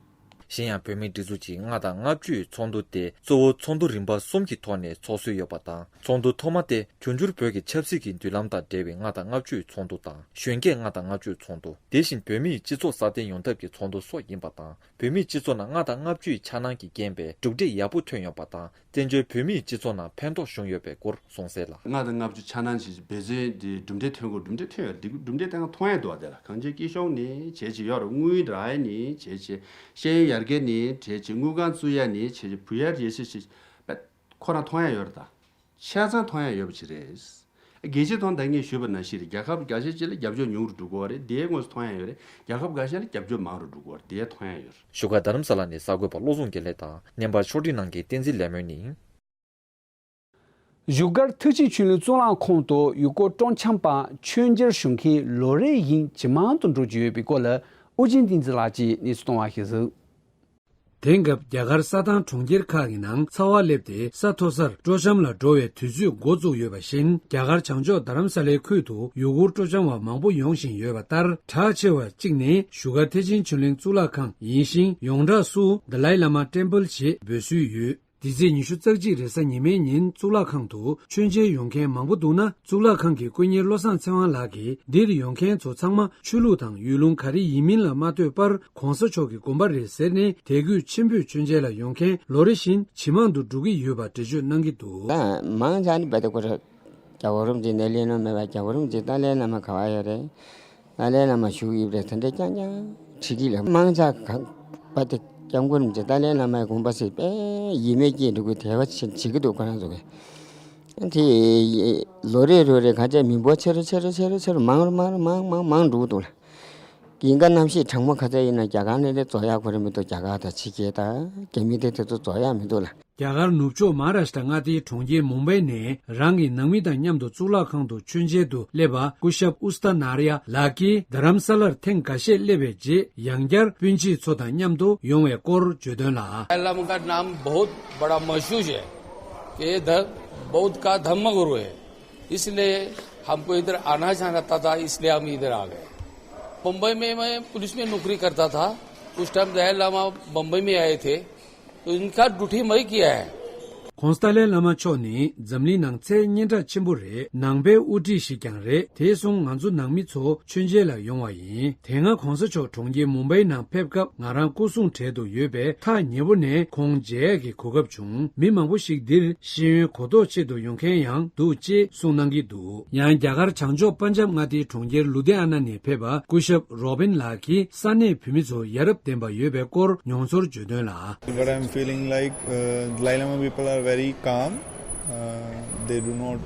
གཞན་ཡང་བོད་མིའི་སྒྲིག་འཛུགས་ཀྱི་ལྔ་དང་ལྔ་བཅུའི་ཚོགས་འདུ་དེ་གཙོ་བོ་ཚོགས་འདུ་རིམ་པ་གསུམ་གྱི་ཐོག་ནས་ཚོགས་སྲོལ་ཡོད་པ་དང་། ཚོགས་འདུ་ཐོག་མ་དེ་འབྱུང་འགྱུར་བོད་ཀྱི་ཆབ་སྲིད་ཀྱི་མདུན་ལམ་དང་འབྲེལ་བའི་ལྔ་དང་ལྔ་བཅུའི་ཚོགས་འདུ་དང་། གཞོན་སྐྱེས་ལྔ་དང་ལྔ་བཅུའི་ཚོགས་འདུ། དེ་བཞིན་བོད་མིའི་སྤྱི་ཚོགས་སྲ་བརྟན་ཡོང་ཐབས་ཀྱི་ཚོགས་འདུ་སོགས་ཡིན་པ་དང་། བོད་མིའི་སྤྱི་ཚོགས་ནང་ལྔ་དང་ལྔ་བཅུའི་འཆར་སྣང་གིས་རྐྱེན་པས་གྲུབ་འབྲས་ཡག་པོ་ཐོན་ཡོད་པ་དང་། བཙན་བྱོལ་བོད་མིའི་སྤྱི་ཚོགས་ནང་ཕན་ཐོགས་བྱུང་ཡོད་པའི་སྐོར་གསུངས་གསལ་ལ། ལྔ་དང་ལྔ་བཅུ་འཆར་སྣང་ཞིག་འབད་བརྩོན་དེ་གྲུབ་འབྲས་ཐོན་དགོས། གྲུབ་འབྲས་ཐོན་ཡོད་རེད། གྲུབ་འབྲས་ཐོན་མཐོང་ཡ་འདུག་བ། དེ་ལ་གངས་ཅན་སྐྱིད་གཤོངས་ནས་བྱས་བྱས་ཡོད་རེད། དངུལ་རག་ཡ་ནས་བྱས་བྱས། ཤེས་ཡོན་ཡར་རྒྱས་ནས་བྱས་བྱས། དངུལ་ཁང་བཙུགས་ཡ་ནས་བྱས་བྱས། བུ་ཡ་རེ་ཞིག་ཞིག་ཁོ་རང་མཐོང་ཡ་ཡོད་རེད་ད། ཆ་ཚང་མཐོང་ཡ་ཡོད་པ་ཅིག་རེད། རྒྱལ་སྤྱིའི་ཐོག་ད་ངས་ཞུས་པ་ནང་བཞིན་རེད། རྒྱལ་ཁབ་ཁ་ཤས་ཅིག་ལ་རྒྱབ་སྐྱོར་ཉུང་རུ་འགྲོ་གི་ཡོད་རེད། དེའི་ངོས་སུ་མཐོང་ཡ་ཡོད་རེད། རྒྱལ་ཁབ་ཁ་ཤས་ལ་རྒྱབ་སྐྱོར་མང་རུ་འགྲོ་གི་ཡོད་རེད། དེ་མཐོང་ཡ་ཡོད་རེད། བཞུགས་སྒར་རྡ་རམ་ས་ལ་ནས་གསར་འགོད་པ་བློ་བཟང་དགེ་ལེགས་དང་། སྙན་པ་ཕྱོགས་སྒྲིག་གནང་མཁན་བསྟན་འཛིན་ལས་སྨོན་ཡིན། བཞུགས་སྒར་ཐེག་ཆེན་ཆོས་གླིང་གཙུག་ལག་ཁང་དུ་ཡུལ་སྐོར་སྤྲོ་འཆམ་པ་མཆོད་མཇལ་ཞུ་མཁན་ལོ་རེ་བཞིན་ཇེ་མང་དུ་འགྲོ་བཞིན་ཡོད་པའི་སྐོར་ལ་ཨོ་རྒྱན་བསྟན་འཛིན་ལགས་ཀྱིས་གནས་ཚུལ་གཏོང་བ་ཞིག་གཟིགས། དེང་སྐབས་རྒྱ་གར་ས་ཐང་གྲོང་ཁྱེར་ཁག་གི་ནང་ཚ་བ་སླེབས་ཏེ་ས་མཐོ་སར་སྤྲོ་འཆམ་ལ་འགྲོ་བའི་དུས་ཚོད་འགོ་བཙུགས་ཡོད་པ་བཞིན། རྒྱ་གར་བྱང་ཕྱོགས་རྡ་རམ་ས་ལའི་ཁུལ་དུ་ཡུལ་སྐོར་སྤྲོ་འཆམ་པ་མང་པོ་ཡོང་བཞིན་ཡོད་པ་ལྟར། གྲགས་ཆེ་བ་གཅིག་ནི་བཞུགས་སྒར་ཐེག་ཆེན་ཆོས་གླིང་གཙུག་ལག་ཁང་ཡིན་ཞིང་། ཡོངས་གྲགས་སུ་The Dalai Lama Temple ཞེས་འབོད་སྲོལ་ཡོད། འདི་ཚེས་ཉི་ཤུ་རྩ་གཅིག་རེས་གཟའ་ཉི་མའི་ཉིན་གཙུག་ལག་ཁང་དུ་མཆོད་མཇལ་ཡོང་མཁན་མང་པོ་འདུག་ན། གཙུག་ལག་ཁང་གི་དཀོན་གཉེར་བློ་བཟང་ཚེ་དབང་ལགས་ཀྱིས། འདིར་ཡོང་མཁན་ཚོ་ཚང་མ་ཆོས་ལུགས་དང་ཡུལ་ལུང་ག་རེ་ཡིན་མིན་ལ་མ་ལྟོས་པར་༸གོང་ས་མཆོག་གི་དགོངས་པ་རེད་ཟེར་ནས། དད་གུས་ཆེན་པོས་མཆོད་མཇལ་ལ་ཡོང་མཁན་ལོ་རེ་བཞིན་ཇེ་མང་དུ་འགྲོ་གི་ཡོད་པ་འགྲེལ་བརྗོད་གནང་གི་འདུག་ད་མང་ཆེ་ནི་བེ་ཏ་ཀོ་ར་རྒྱལ་བ་རིན་པོ་ཆེ་ནས་ལས་ནོ་མེད་པ། རྒྱལ་བ་རིན་པོ་ཆེ་ཏཱ་ལའི་བླ་མ་ག་བ་ཡོད་རེད། ཏཱ་ལའི་བླ་མ་བཞུགས་ཡོད་རེད། དེ་འདྲ་རྐྱང་རྐྱང་བྲིས་ཀྱི་ལ། མང་ཆེ་ག་བ་དེ་སྐྱབས་མགོན་རིན་པོ་ཆེ་ཏཱ་ལའི་བླ་མའི་དགོངས་པ་ཟེར་དཔེ་ཡིད་མོས་སྐྱེས་འགྲོ་གི་དད་པ་བྱེད་བྱེད་ཀྱི་འདུག་ཁོ་རང་ཚོ་གི། དེ་ལོ་རེ་ལོ་རེ་ག་ཚད་མི་འབོར་ཆེ་རུ་ཆེ་རུ་ཆེ་རུ་ཆེ་རུ་མང་རུ་མང་རུ་མང་མང་མང་འགྲོ་གི་འདུག་ལ། ཡིན་ག་གནམ་གཤིས་གྲང་མོ་ག་ཚད་ཡིན་ན་རྒྱ་གར་ནས་དེ་རྫོགས་ཡག་ཁོ་རང་མི་འདུག་རྒྱ་གར་དང་ཕྱི་རྒྱལ་དང་རྒྱ་མི་དེ་དེ་ཚོ་རྫོགས་ཡག་མི་འདུག་ལ། རྒྱ་གར་ནུབ་ཕྱོགས་མ་ཧཱ་རཱ་ཤི་ཏྲ་མངའ་སྡེའི་གྲོང་ཁྱེར་མུམ་བྷའི་ནས་རང་གི་ནང་མི་དང་མཉམ་དུ་གཙུག་ལག་ཁང་དུ་མཆོད་མཇལ་དུ་སླེབས་པ་སྐུ་ཞབས་ཨུ་སྟ་ན་ར་ཡ་ལགས་ཀྱིས་རྡ་རམ་ས་ལར་ཐེངས་འགའ་ཤས་སླེབས་པའི་རྗེས་ཡང་བསྐྱར་སྤུན་མཆེད་ཚོ་དང་མཉམ་དུ་ཡོང་བའི་སྐོར་བརྗོད་དོན་ལ། दलाई लामा का नाम बहुत बड़ा मशहूर है कि ये धर्म गुरु है, इसलिए हमको इधर आना जाना था, इसलिए हम इधर आ गए। मुंबई में मैं पुलिस में नौकरी करता था, उस टाइम दलाई लामा बम्बई में आए थे, तो इनका ड्यूटी मैं किया है। ༧གོང་ས་ཏཱ་ལའི་བླ་མ་མཆོག་ནི་འཛམ་གླིང་ནང་ཚད་སྙན་གྲགས་ཆེན་པོ་རེད། ནང་པའི་དབུ་ཁྲིད་ཞིག་ཀྱང་རེད། དེ་སོང་ང་ཚོ་ནང་མི་ཚོ་མཆོད་མཇལ་ལ་ཡོང་བ་ཡིན། དེ་སྔ་༧གོང་ས་མཆོག་གྲོང་ཁྱེར་མུམ་བྷའི་ནང་ཕེབས་སྐབས་ང་རང་སྐུ་སྲུང་གྲལ་དུ་ཡོད་པས་ཐག་ཉེ་པོ་ནས་ཁོང་མཇལ་ཡག་གི་གོ་སྐབས་བྱུང་། མི་མང་པོ་ཞིག་འདིར་ཤེས་ཡོན་གོ་རྟོགས་ཆེད་དུ་ཡོང་མཁན་ཡང་འདུག་ཅེས་གསུངས་གནང་གི་འདུག་ཡང་རྒྱ་གར་བྱང་ཕྱོགས་པན་ཇབ་མངའ་སྡེའི་གྲོང་ཁྱེར་ལུ་དྷི་ཨ་ན་ནས་ཕེབས་པ་སྐུ་ཞབས་རོ་བིན་ལགས་ཀྱིས་ས་གནས་བོད་མི་ཚོ་ཡ་རབས་ལྡན་པ་ཡོད་པའི་སྐོར་མྱོང་ཚོར་བརྗོད་དོན་ལ། What I'm feeling like, uh, Dalai Lama people are very calm. Uh, they do not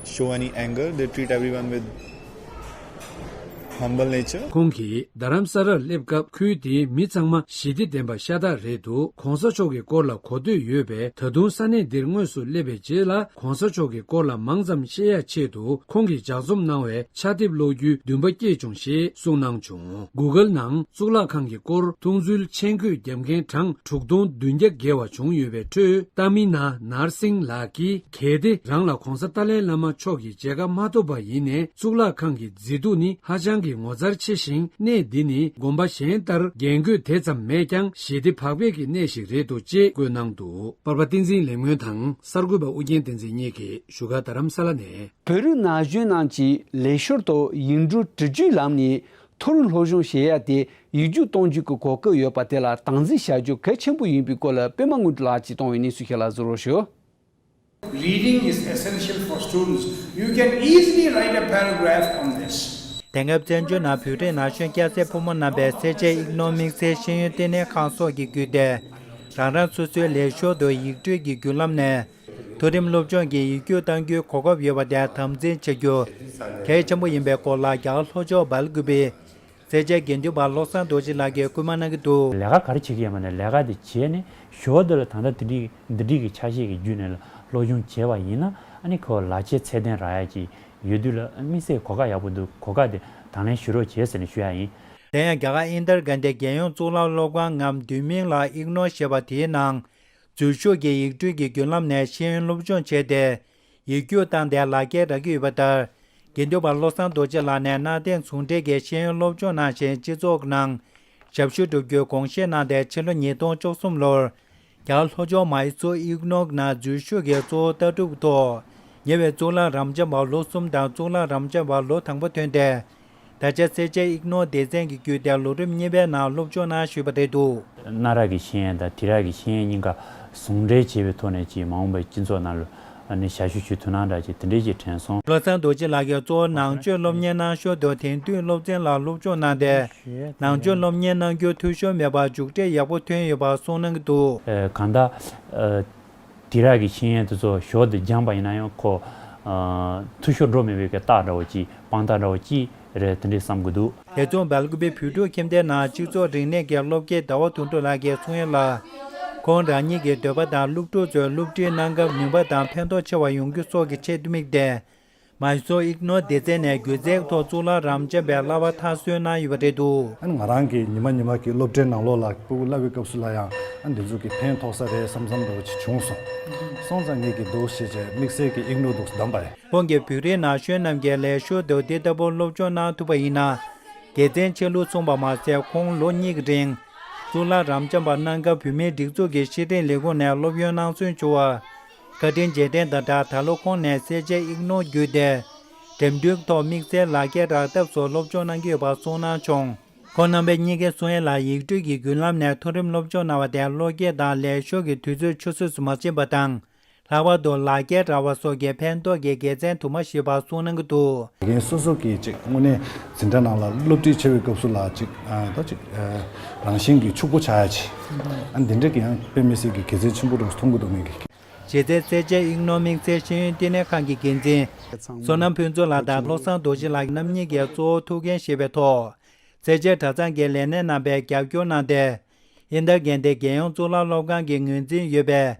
show any anger. They treat everyone with humble nature. ཁོང་གིས་རྡ་རམ་ས་རར་སླེབས་སྐབས་ཁུལ་དེའི་མི་ཚང་མ་ཞི་བདེ་ལྡན་པ་ཤ་སྟག་རེད་འདུག ༸གོང་ས་མཆོག་གི་སྐོར་ལ་གོ་ཐོས་ཡོད་པས་ད་དུང་ས་གནས་འདིར་དངོས་སུ་སླེབས་པའི་རྗེས་ལ་༸གོང་ས་མཆོག་གི་སྐོར་ལ་མང་ཙམ་ཤེས་ཡ་ཆེད་དུ་ཁོང་གིས་ལྗགས་རྩོམ་གནང་བའི་ཕྱག་དེབ་ཀློག་རྒྱུའི་འདུན་པ་སྐྱེས་བྱུང་ཞེས་གསུངས་གནང་བྱུང་། Google་ནང་གཙུག་ལག་ཁང་གི་སྐོར་མཐོང་ཚུལ་མཆན་འགོད་བརྒྱབ་མཁན་གྲངས་དྲུག་སྟོང་བདུན་བརྒྱ་བརྒལ་བ་བྱུང་ཡོད་པའི་ཁྲོད་ཏཱ་མི་ན་ནར་སིང་ལགས་ཀྱིས། གལ་ཏེ་རང་ལ་༸གོང་ས་ཏཱ་ལའི་བླ་མ་མཆོག་གི་མཇལ་ཁ་མ་ཐོབ་པ་ཡིན་ནའི་གཙུག་ལག་ཁང་གི་མཛེས་སྡུག་ནི་ཧ་ཅང་གི་ངོ་མཚར་ཆེ་ཞིང་། གནས་འདི་ནི་དགོན་པ་གཞན་ལྟར་རྒྱན་གོས་དེ་ཙམ་མེད་ཀྱང་ཞི་བདེ་བག་ཕེབས་ཀྱི་གནས་ཤིག་རེད་འདུག་ཅེས་བཀོད་གནང་འདུག་པར་པ་བསྟན་འཛིན་ལེགས་སྨོན་དང་གསར་འགོད་པ་ཨུ་རྒྱན་བསྟན་འཛིན་གཉིས་ཀྱིས་བཞུགས་སྒར་རྡ་རམ་ས་ལ་ནས། བོད་རིགས་ན་གཞོན་རྣམས་ཀྱིས་ལས་ཤོར་དང་ཡིག་འབྲུ་འབྲི་རྒྱུའི་ལམ་ནས་མཐོ་རིམ་སློབ་སྦྱོང་བྱེད་ཡ་དེ་ཡིག་རྒྱུགས་གཏོང་རྒྱུ་གི་གོ་སྐབས་ཡོད་པ་དེ་ལ་དམ་འཛིན་བྱ་རྒྱུ་གལ་ཆེན་པོ་ཡིན་པའི་སྐོར་ལ་པད་མ་དངོས་གྲུབ་ལགས་ཀྱིས་གཏོང་བའི་གནས་ཚུལ་ཞིག་ལ་གཟིགས་རོགས་ཞུ། Reading is essential for students. You can easily write a paragraph on this. དེང་སྐབས་བཙན་བྱོལ་ནང་བོད་རིགས་ན་གཞོན་སྐྱ་སེར་ཕོ་མོ་རྣམ་པས་གསལ་བྱེད་དབྱིག་ནོར་དམིགས་བསལ་ཤེས་ཡོན་ལྟེ་གནས་ཁང་སོགས་ཀྱི་བརྒྱུད་དེ་རང་རང་སོ་སོའི་ལས་ཞོར་དུ་ཡིག་འབྲུ་གི་བརྒྱུད་ལམ་ནས་མཐོ་རིམ་སློབ་སྦྱོང་གི་ཡིག་རྒྱུགས་གཏང་རྒྱུའི་གོ་སྐབས་ཡོད་པ་དེ་དམ་འཛིན་བྱ་རྒྱུ་གལ་ཆེན་པོ་ཡིན་པའི་སྐོར་ལ་རྒྱ་གར་ལྷོ་ཕྱོགས་སྦེལ་ཀུ་པེའི་སེར་བྱེས་དགེ་འདུན་པ་བློ་བཟང་རྡོ་རྗེ་ལགས་ཀྱིས་སྐུལ་མ་གནང་གི་འདུག་ལས་ཀ་ག་རེ་བྱེད་ཀྱི་ཡོད་མ་ནས་ལས་ཀ་དེ་བྱས་ནས་ཞོར་དུ་ལ་ད་ལྟ་དེ་འདྲའི་འདི་འདྲའི་གི་ཆ་ཤས་ཀྱི་བརྒྱུད་ནས་ལ་སློབ་སྦྱོང་བྱས་པ་ཡིན་ན་ཨ་ནི་ཁོ་ལག་ཆས་ཚད་ལྡན་རག་ཡ་ཅིག་ཡོད་དུས་ལ་དམིགས་བསལ་གོ་སྐབས་ཡག་པོ་འདུག་གོ་སྐབས་དེ་དང་ལེན་ཞུ་རོགས་བྱས་ཟེར་ནས་ཞུ་ཡ་ཡིན། དེ་ཡང་རྒྱ་གར་ཨིན་དར་གྷན་དྷི་རྒྱལ་ཡོངས་གཙུག་ལག་སློབ་ཁང་ངམ་བསྡུས་མིང་ལ་ཨིག་ནོར་ཞེས་པ་དེའི་ནང་འཛུལ་ཞུགས་ཀྱི་ཡིག་འབྲུ་གི་བརྒྱུད་ལམ་ནས་ཤེས་ཡོན་སློབ་སྦྱོང་བྱས་ཏེ། ཡིག་རྒྱུགས་བཏང་སྟེ་ལག་འཁྱེར་རག་གི་ཡོད་པ་ལྟར། དགེ་འདུན་པ་བློ་བཟང་རྡོ་རྗེ་ལགས་ནས་གནའ་དེང་ཟུང་འབྲེལ་གྱི་ཤེས་ཡོན་སློབ་སྦྱོང་གནང་ཞིང་སྤྱི་ཚོགས་ནང་ཞབས་ཞུ་བསྒྲུབ་རྒྱུའི་དགོངས་བཞེས་གནང་སྟེ་ཕྱི་ལོ་ཉིས་སྟོང་བཅུ་གསུམ་ལོར་རྒྱ་གར་ལྷོ་ཕྱོགས་མའི་སོར་ཨིག་ནོར་ནང་འཛུལ་ཞུགས་ཀྱི་གཙོ་བོ་ལྟ་གྲུབ་ཐོག་ཉེ་བའི་གཙུག་ལག་རབ་འབྱམས་པ་ལོ་གསུམ་དང་གཙུག་ལག་རབ་འབྱམས་པ་ལོ་དང་པོ་ཐོན་ཏེ། ད་ཆ་སེར་བྱེས་ཨིག་ནོར་སྡེ་ཚན་གྱི་བརྒྱུད་དེ་ལོ་རིམ་གཉིས་པའི་ནང་སློབ་སྦྱོང་གནང་བཞིན་པ་རེད་འདུག་གནའ་རབས་ཀྱི་ཤེས་ཡོན་དང་དེང་རབས་ཀྱི་ཤེས་ཡོན་གཉིས་ཀ་ཟུང་འབྲེལ་བྱས་པའི་ཐོག་ནས་ཀྱི་མ་འོངས་པའི་སྤྱི་ཚོགས་ནང་ལ་ནི་ཞབས་ཞུ་ཞུ་ཐུབ་ན་འདྲ་ཅིག་དེ་འདྲས་ཀྱི་དྲན་སོང་། བློ་བཟང་རྡོ་རྗེ་ལགས་ཀྱིས་གཙོ་བོ་ནང་ཆོས་སློབ་གཉེར་གནང་ཞོར་དུ་དེང་དུས་སློབ་ཚན་ལ་སློབ་སྦྱོང་གནང་སྟེ། ནང་ཆོས་སློབ་གཉེར་གནང་རྒྱུར་འཐུས་ཤོར་མེད་པར་མཇུག་འབྲས་ཡག་པོ་ཐོན་ཡོད་པ་གསུངས་གནང་གི་འདུག་ཨ། གང་ལྟར། ཨ། དེང་རབས་ཀྱི་ཤེས་ཡོན་དེ་ཚོ་ཞོར་དུ་སྦྱངས་པ་ཡིན་ན་ཡང་ཁོ། ཨ། འཐུས་ཤོར་འགྲོ་མེད་པའི་གི་རྟགས་འདྲ་བོ་ཅིག་དཔང་རྟགས་འདྲ་བོ་ཅིག་རེད་དེ་འདྲས་བསམ་གྱི་འདུག་དེ་མཚུངས་སྦེལ་ཀུ་པེ་བོད་ཕྲུག་ཁྱིམ་སྡེ་ནང་སྤྱི་ཚོགས་རིག་གནས་ཀྱི་སློབ་དགེ་ཟླ་བ་དོན་གྲུབ་ལགས་ཀྱིས་གསུང་ཡ་ལ། ཁོང་རང་ཉིད་ཀྱི་འདོད་པ་དང་སློབ་ཕྲུག་ཚོས་སློབ་ཁྲིད་གནང་སྐབས་ནུས་པ་དང་ཕན་ཐོགས་ཆེ་བ་ཡོང་རྒྱུ་སོགས་ཀྱི་ཆེད་དུ་དམིགས་ཏེ། མའི་སོར་ཨིག་ནོར་སྡེ་ཚན་ནས་སྒྱུ་རྩལ་ཐོག་གཙུག་ལག་རབ་འབྱམས་པའི་བསླབ་པ་མཐར་སོན་གནང་ཡོད་པ་རེད་འདུག་ཨ་ནི་ང་རང་གིས་ཉི་མ་ཉི་མ་གི་སློབ་གྲྭའི་ནང་ལོགས་ལ་སྤུ་གུ་བསླབ་པའི་སྐབས་སུ་ལ་ཡང་ཨ་ནི་འདི་ཚོ་གི་ཕན་ཐོགས་ས་རེད་བསམ་བསམ་འདྲ་བོ་ཅིག་བྱུང་སོང་། སོང་ཙང་ངེད་ཀྱིས་འདུག་ཞེས་བྱས་དམིགས་བསལ་གྱི་ཨིག་ནོར་འདུག་བདམས་པ་རེད། ཁོང་གིས་བོད་རིགས་ན་གཞོན་རྣམས་ཀྱིས་ལས་ཞོར་དུ་འདི་ལྟ་བུ་སློབ་སྦྱོང་གནང་ཐུབ་པ་ཡིན་ན། དགེ་མཚན་ཆེ་ལུགས་གསུངས་པ་མ་ཟད་ཁོང་ལོ་གཉིས་ཀྱི་རིང་གཙུག་ལག་རབ་འབྱམས་པ་གནང་སྐབས་བོད་མིའི་སྒྲིག་འཛུགས་ཀྱི་ཤེས་ལྡན་ལས་ཁུངས་ནས་སློབ་ཡོན་གནང་སྲོལ་བྱུང་བ། བཀའ་དྲིན་རྗེས་དྲན་དང་སྦྲགས་ད་ལོ་ཁོང་ནས་གསལ་བྱེད་ཨིག་ནོར་བརྒྱུད་དེ། འགྲིམ་འགྲུལ་ཐོག་དམིགས་བསལ་ལག་འཁྱེར་རག་ཐབས་སུ་སློབ་སྦྱོང་གནང་གི་ཡོད་པ་གསུངས་གནང་བྱུང་། ཁོང་རྣམ་པ་གཉིས་ཀའི་གསུང་ཡ་ལ་ཡིག་འབྲུ་གི་བརྒྱུད་ལམ་ནས་མཐོ་རིམ་སློབ་སྦྱོང་གནང་བ་དེ་བློ་སྐྱེད་དང་ལས་ཞོར་གྱི་དུས་ཚོད་ཆུད་ཟོས་སུ་མ་ཕྱིན་པ་དང་། ལྷག་པར་དུ་ལག་འཁྱེར་རག་པ་སོགས་ཀྱི་ཕན་ཐོགས་ཀྱི་དགེ་མཚན་དུ་མ་ཞིག་པ་གསུངས་གནང་གི་འདུག་དགེ་རྒན་སོ་སོ་གིས་ཅིག་དངོས་གནས་འཛིན་གྲྭ་ནང་ལ་སློབ་ཁྲིད་བྱེད་པའི་སྐབས་སུ་ལ་ཅིག་ཨ་ད་ཅིག་ཨ་རང་བཞིན་གྱིས་ཕྱུག་པོ་ཆགས་ཡ་ཅིག་ཨ་འདི་འདྲ་གི་ཡང་དཔེ་མི་སྲིད་ཀྱི་དགེ་མཚན་ཆེན་པོ་རུ་མཐོང་གི་འདུག་ངེད་ཀྱིས། གཞི་རྩའི་གསལ་བྱེད་ཨིག་ནོར་དམིགས་བསལ་ཤེས་ཡོན་ལྟེ་གནས་ཁང་གི་འགན་འཛིན་བསོད་ནམས་ཕུན་ཚོགས་ལགས་དང་བློ་བཟང་རྡོ་རྗེ་ལགས་རྣམ་གཉིས་ཀྱིས་གཙོ་བོ་ཐུགས་འགན་བཞེས་པའི་ཐོག་གསལ་བྱེད་གྲྭ་ཚང་གི་ལས་སྣེ་རྣམ་པས་རྒྱབ་སྐྱོར་གནང་སྟེ། ཨིན་དར་དགོན་སྡེ་རྒྱལ་ཡོངས་གཙུག་ལག་སློབ་ཁང་གི་ངོས་འཛིན་ཡོད་པའི་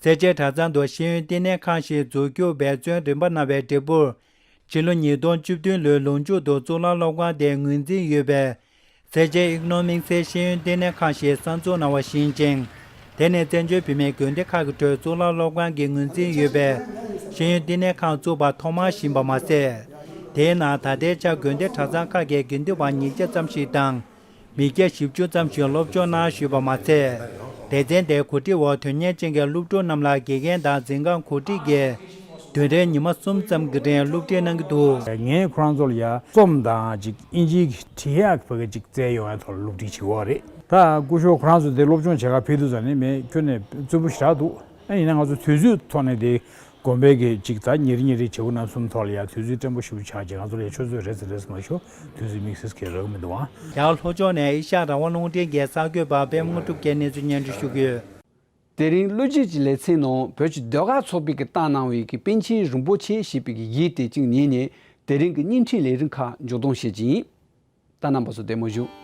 སེར་བྱེས་གྲྭ་ཚང་དུ་ཤེས་ཡོན་བསྟི་གནས་ཁང་ཞིག་འཛུགས་རྒྱུར་འབད་བརྩོན་རིམ་པ་གནང་བའི་འབྲས་བུར། ཕྱི་ལོ་ཉིས་སྟོང་བཅུ་བདུན་ལོའི་ལོ་མཇུག་ཏུ་གཙུག་ལག་སློབ་ཁང་དེ་ངོས་འཛིན་ཡོད་པའི་སེར་བྱེས་ཨི་ཀོ་ནོ་མིག་སི་ཤེས་ཡོན་བསྟི་གནས་ཁང་ཞེས་གསར་འཛུགས་གནང་བ་བཞིན་ཅིང་། དེ་ནི་བཙན་བྱོལ་བོད་མིའི་དགོན་སྡེ་ཁག་གི་ཁྲོད་གཙུག་ལག་སློབ་ཁང་གིས་ངོས་འཛིན་ཡོད་པའི་ཤེས་ཡོན་བསྟི་གནས་ཁང་བཙུགས་པ་ཐོག་མ་ཞིག་ཡིན་པ་མ་ཟད། དེའི་ནང་ད་ལྟའི་ཆར་དགོན་སྡེ་གྲྭ་ཚང་ཁག་གི་དགེ་འདུན་པ་ཉིས་བརྒྱ་ཙམ་ཞིག་དང་། མི་བརྒྱ་བཞི་བཅུ་ཙམ་ཞིག་སློབ་སྦྱོང་གནང་བཞུགས་པ་མ་ཟད། སྡེ་ཚན་དེའི་གོ་སྒྲིག་འོག་དོན་གཉེར་ཅན་གྱི་སློབ་ཕྲུག་རྣམས་ལ་དགེ་རྒན་དང་འཛིན་ཁང་གོ་སྒྲིག་གིས་བདུན་ཕྲག་ཉི་མ་གསུམ་ཙམ་གྱི་རིང་སློབ་ཁྲིད་གནང་གི་འདུག། ངས་ཁོ་རང་ཚོ་ལ་ཡ་རྩོམ་དང་ཅིག་ཨིན་ཇིའི་གི་འབྲི་ཡག་བ་གི་ཅིག་བཙལ་ཡོང་ཡ་ཐོག་ལ་སློབ་ཁྲིད་བྱེད་ཀྱི་ཡོད་རེད། ད་སྐུ་ཞབས་ཁོ་རང་ཚོ་དེ་སློབ་སྦྱོང་བྱེད་གར་ཕེབས་དུས་ཙམ་ནས་མི་ཁྱོན་ནས་རྩུབ་པོ་ཞེ་དྲག་འདུག། ཨ་ཡིན་ན་ང་ཚོ་དུས་ཚོད་ཐོག་ནས་དེ་དགོན་པའི་གི་ཅིག་ད་ཉེ་རིང་ཉེ་རིང་བྱེད་སྒོ་རྣམ་གསུམ་ཐོག་ལ་ཡ་དུས་ཚོད་བརྟན་པོ་ཞིག་ཆགས་རྗེས་ང་ཚོ་ལ་ཡ་ཆུ་ཚོད་རེ་ཙམ་རེ་ཙམ་མ་ཞུ་དུས་ཚོད་དམིགས་བསལ་གྱི་རག་མི་འདུག་ཨང་། རྒྱ་གར་ལྷོ་ཕྱོགས་ནས་ཨེ་ཤ་ཡ་རང་དབང་རླུང་འཕྲིན་གྱི་གསར་འགོད་པ་པད་མ་དངོས་གྲུབ་ཀྱིས་གནས་ཚུལ་སྙན་སྒྲོན་ཞུ་གི་ཡོད། དེ་རིང་བློ་སྐྱེད་ཀྱི་ལེ་ཚན་ནང་བོད་ཀྱི་ཟློས་གར་ཚོགས་པས་ཀྱི་བཏང་གནང་བའི་གི་པཎ་ཆེན་རིན་པོ་ཆེ་ཞེས་པའི་གི་ཡིག་དེ་གཅིག་ཉན་ནས་དེ་རིང་གི་བརྙན་འཕྲིན་ལས་རིམ་ཁག་མཇུག་སྡོམ་བྱེད་ཀྱི་ཡིན། ད་རྣམ་པ་ཚོ་བདེ་མོ་བཞུགས།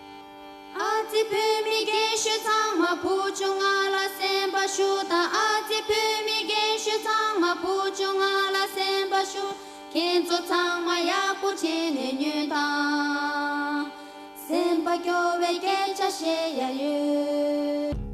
ཨ་ཙི་བོད་མི་རྒན་གཞོན་ཚང་མ་བུ་ཆུང་ང་ལ་གསན་པ་ཞུ་དང་། ཨ་ཙི་བོད་མི་རྒན་གཞོན་ཚང་མ་བུ་ཆུང་ང་ལ་གསན་པ་ཞུ། ཁྱེད་ཚོ་ཚང་མ་ཡག་པོ་བྱས་ནས་ཉོན་དང་། སེམས་པ་སྐྱོ་བའི་སྐད་ཆ་བཤད་ཡ་ཡོད།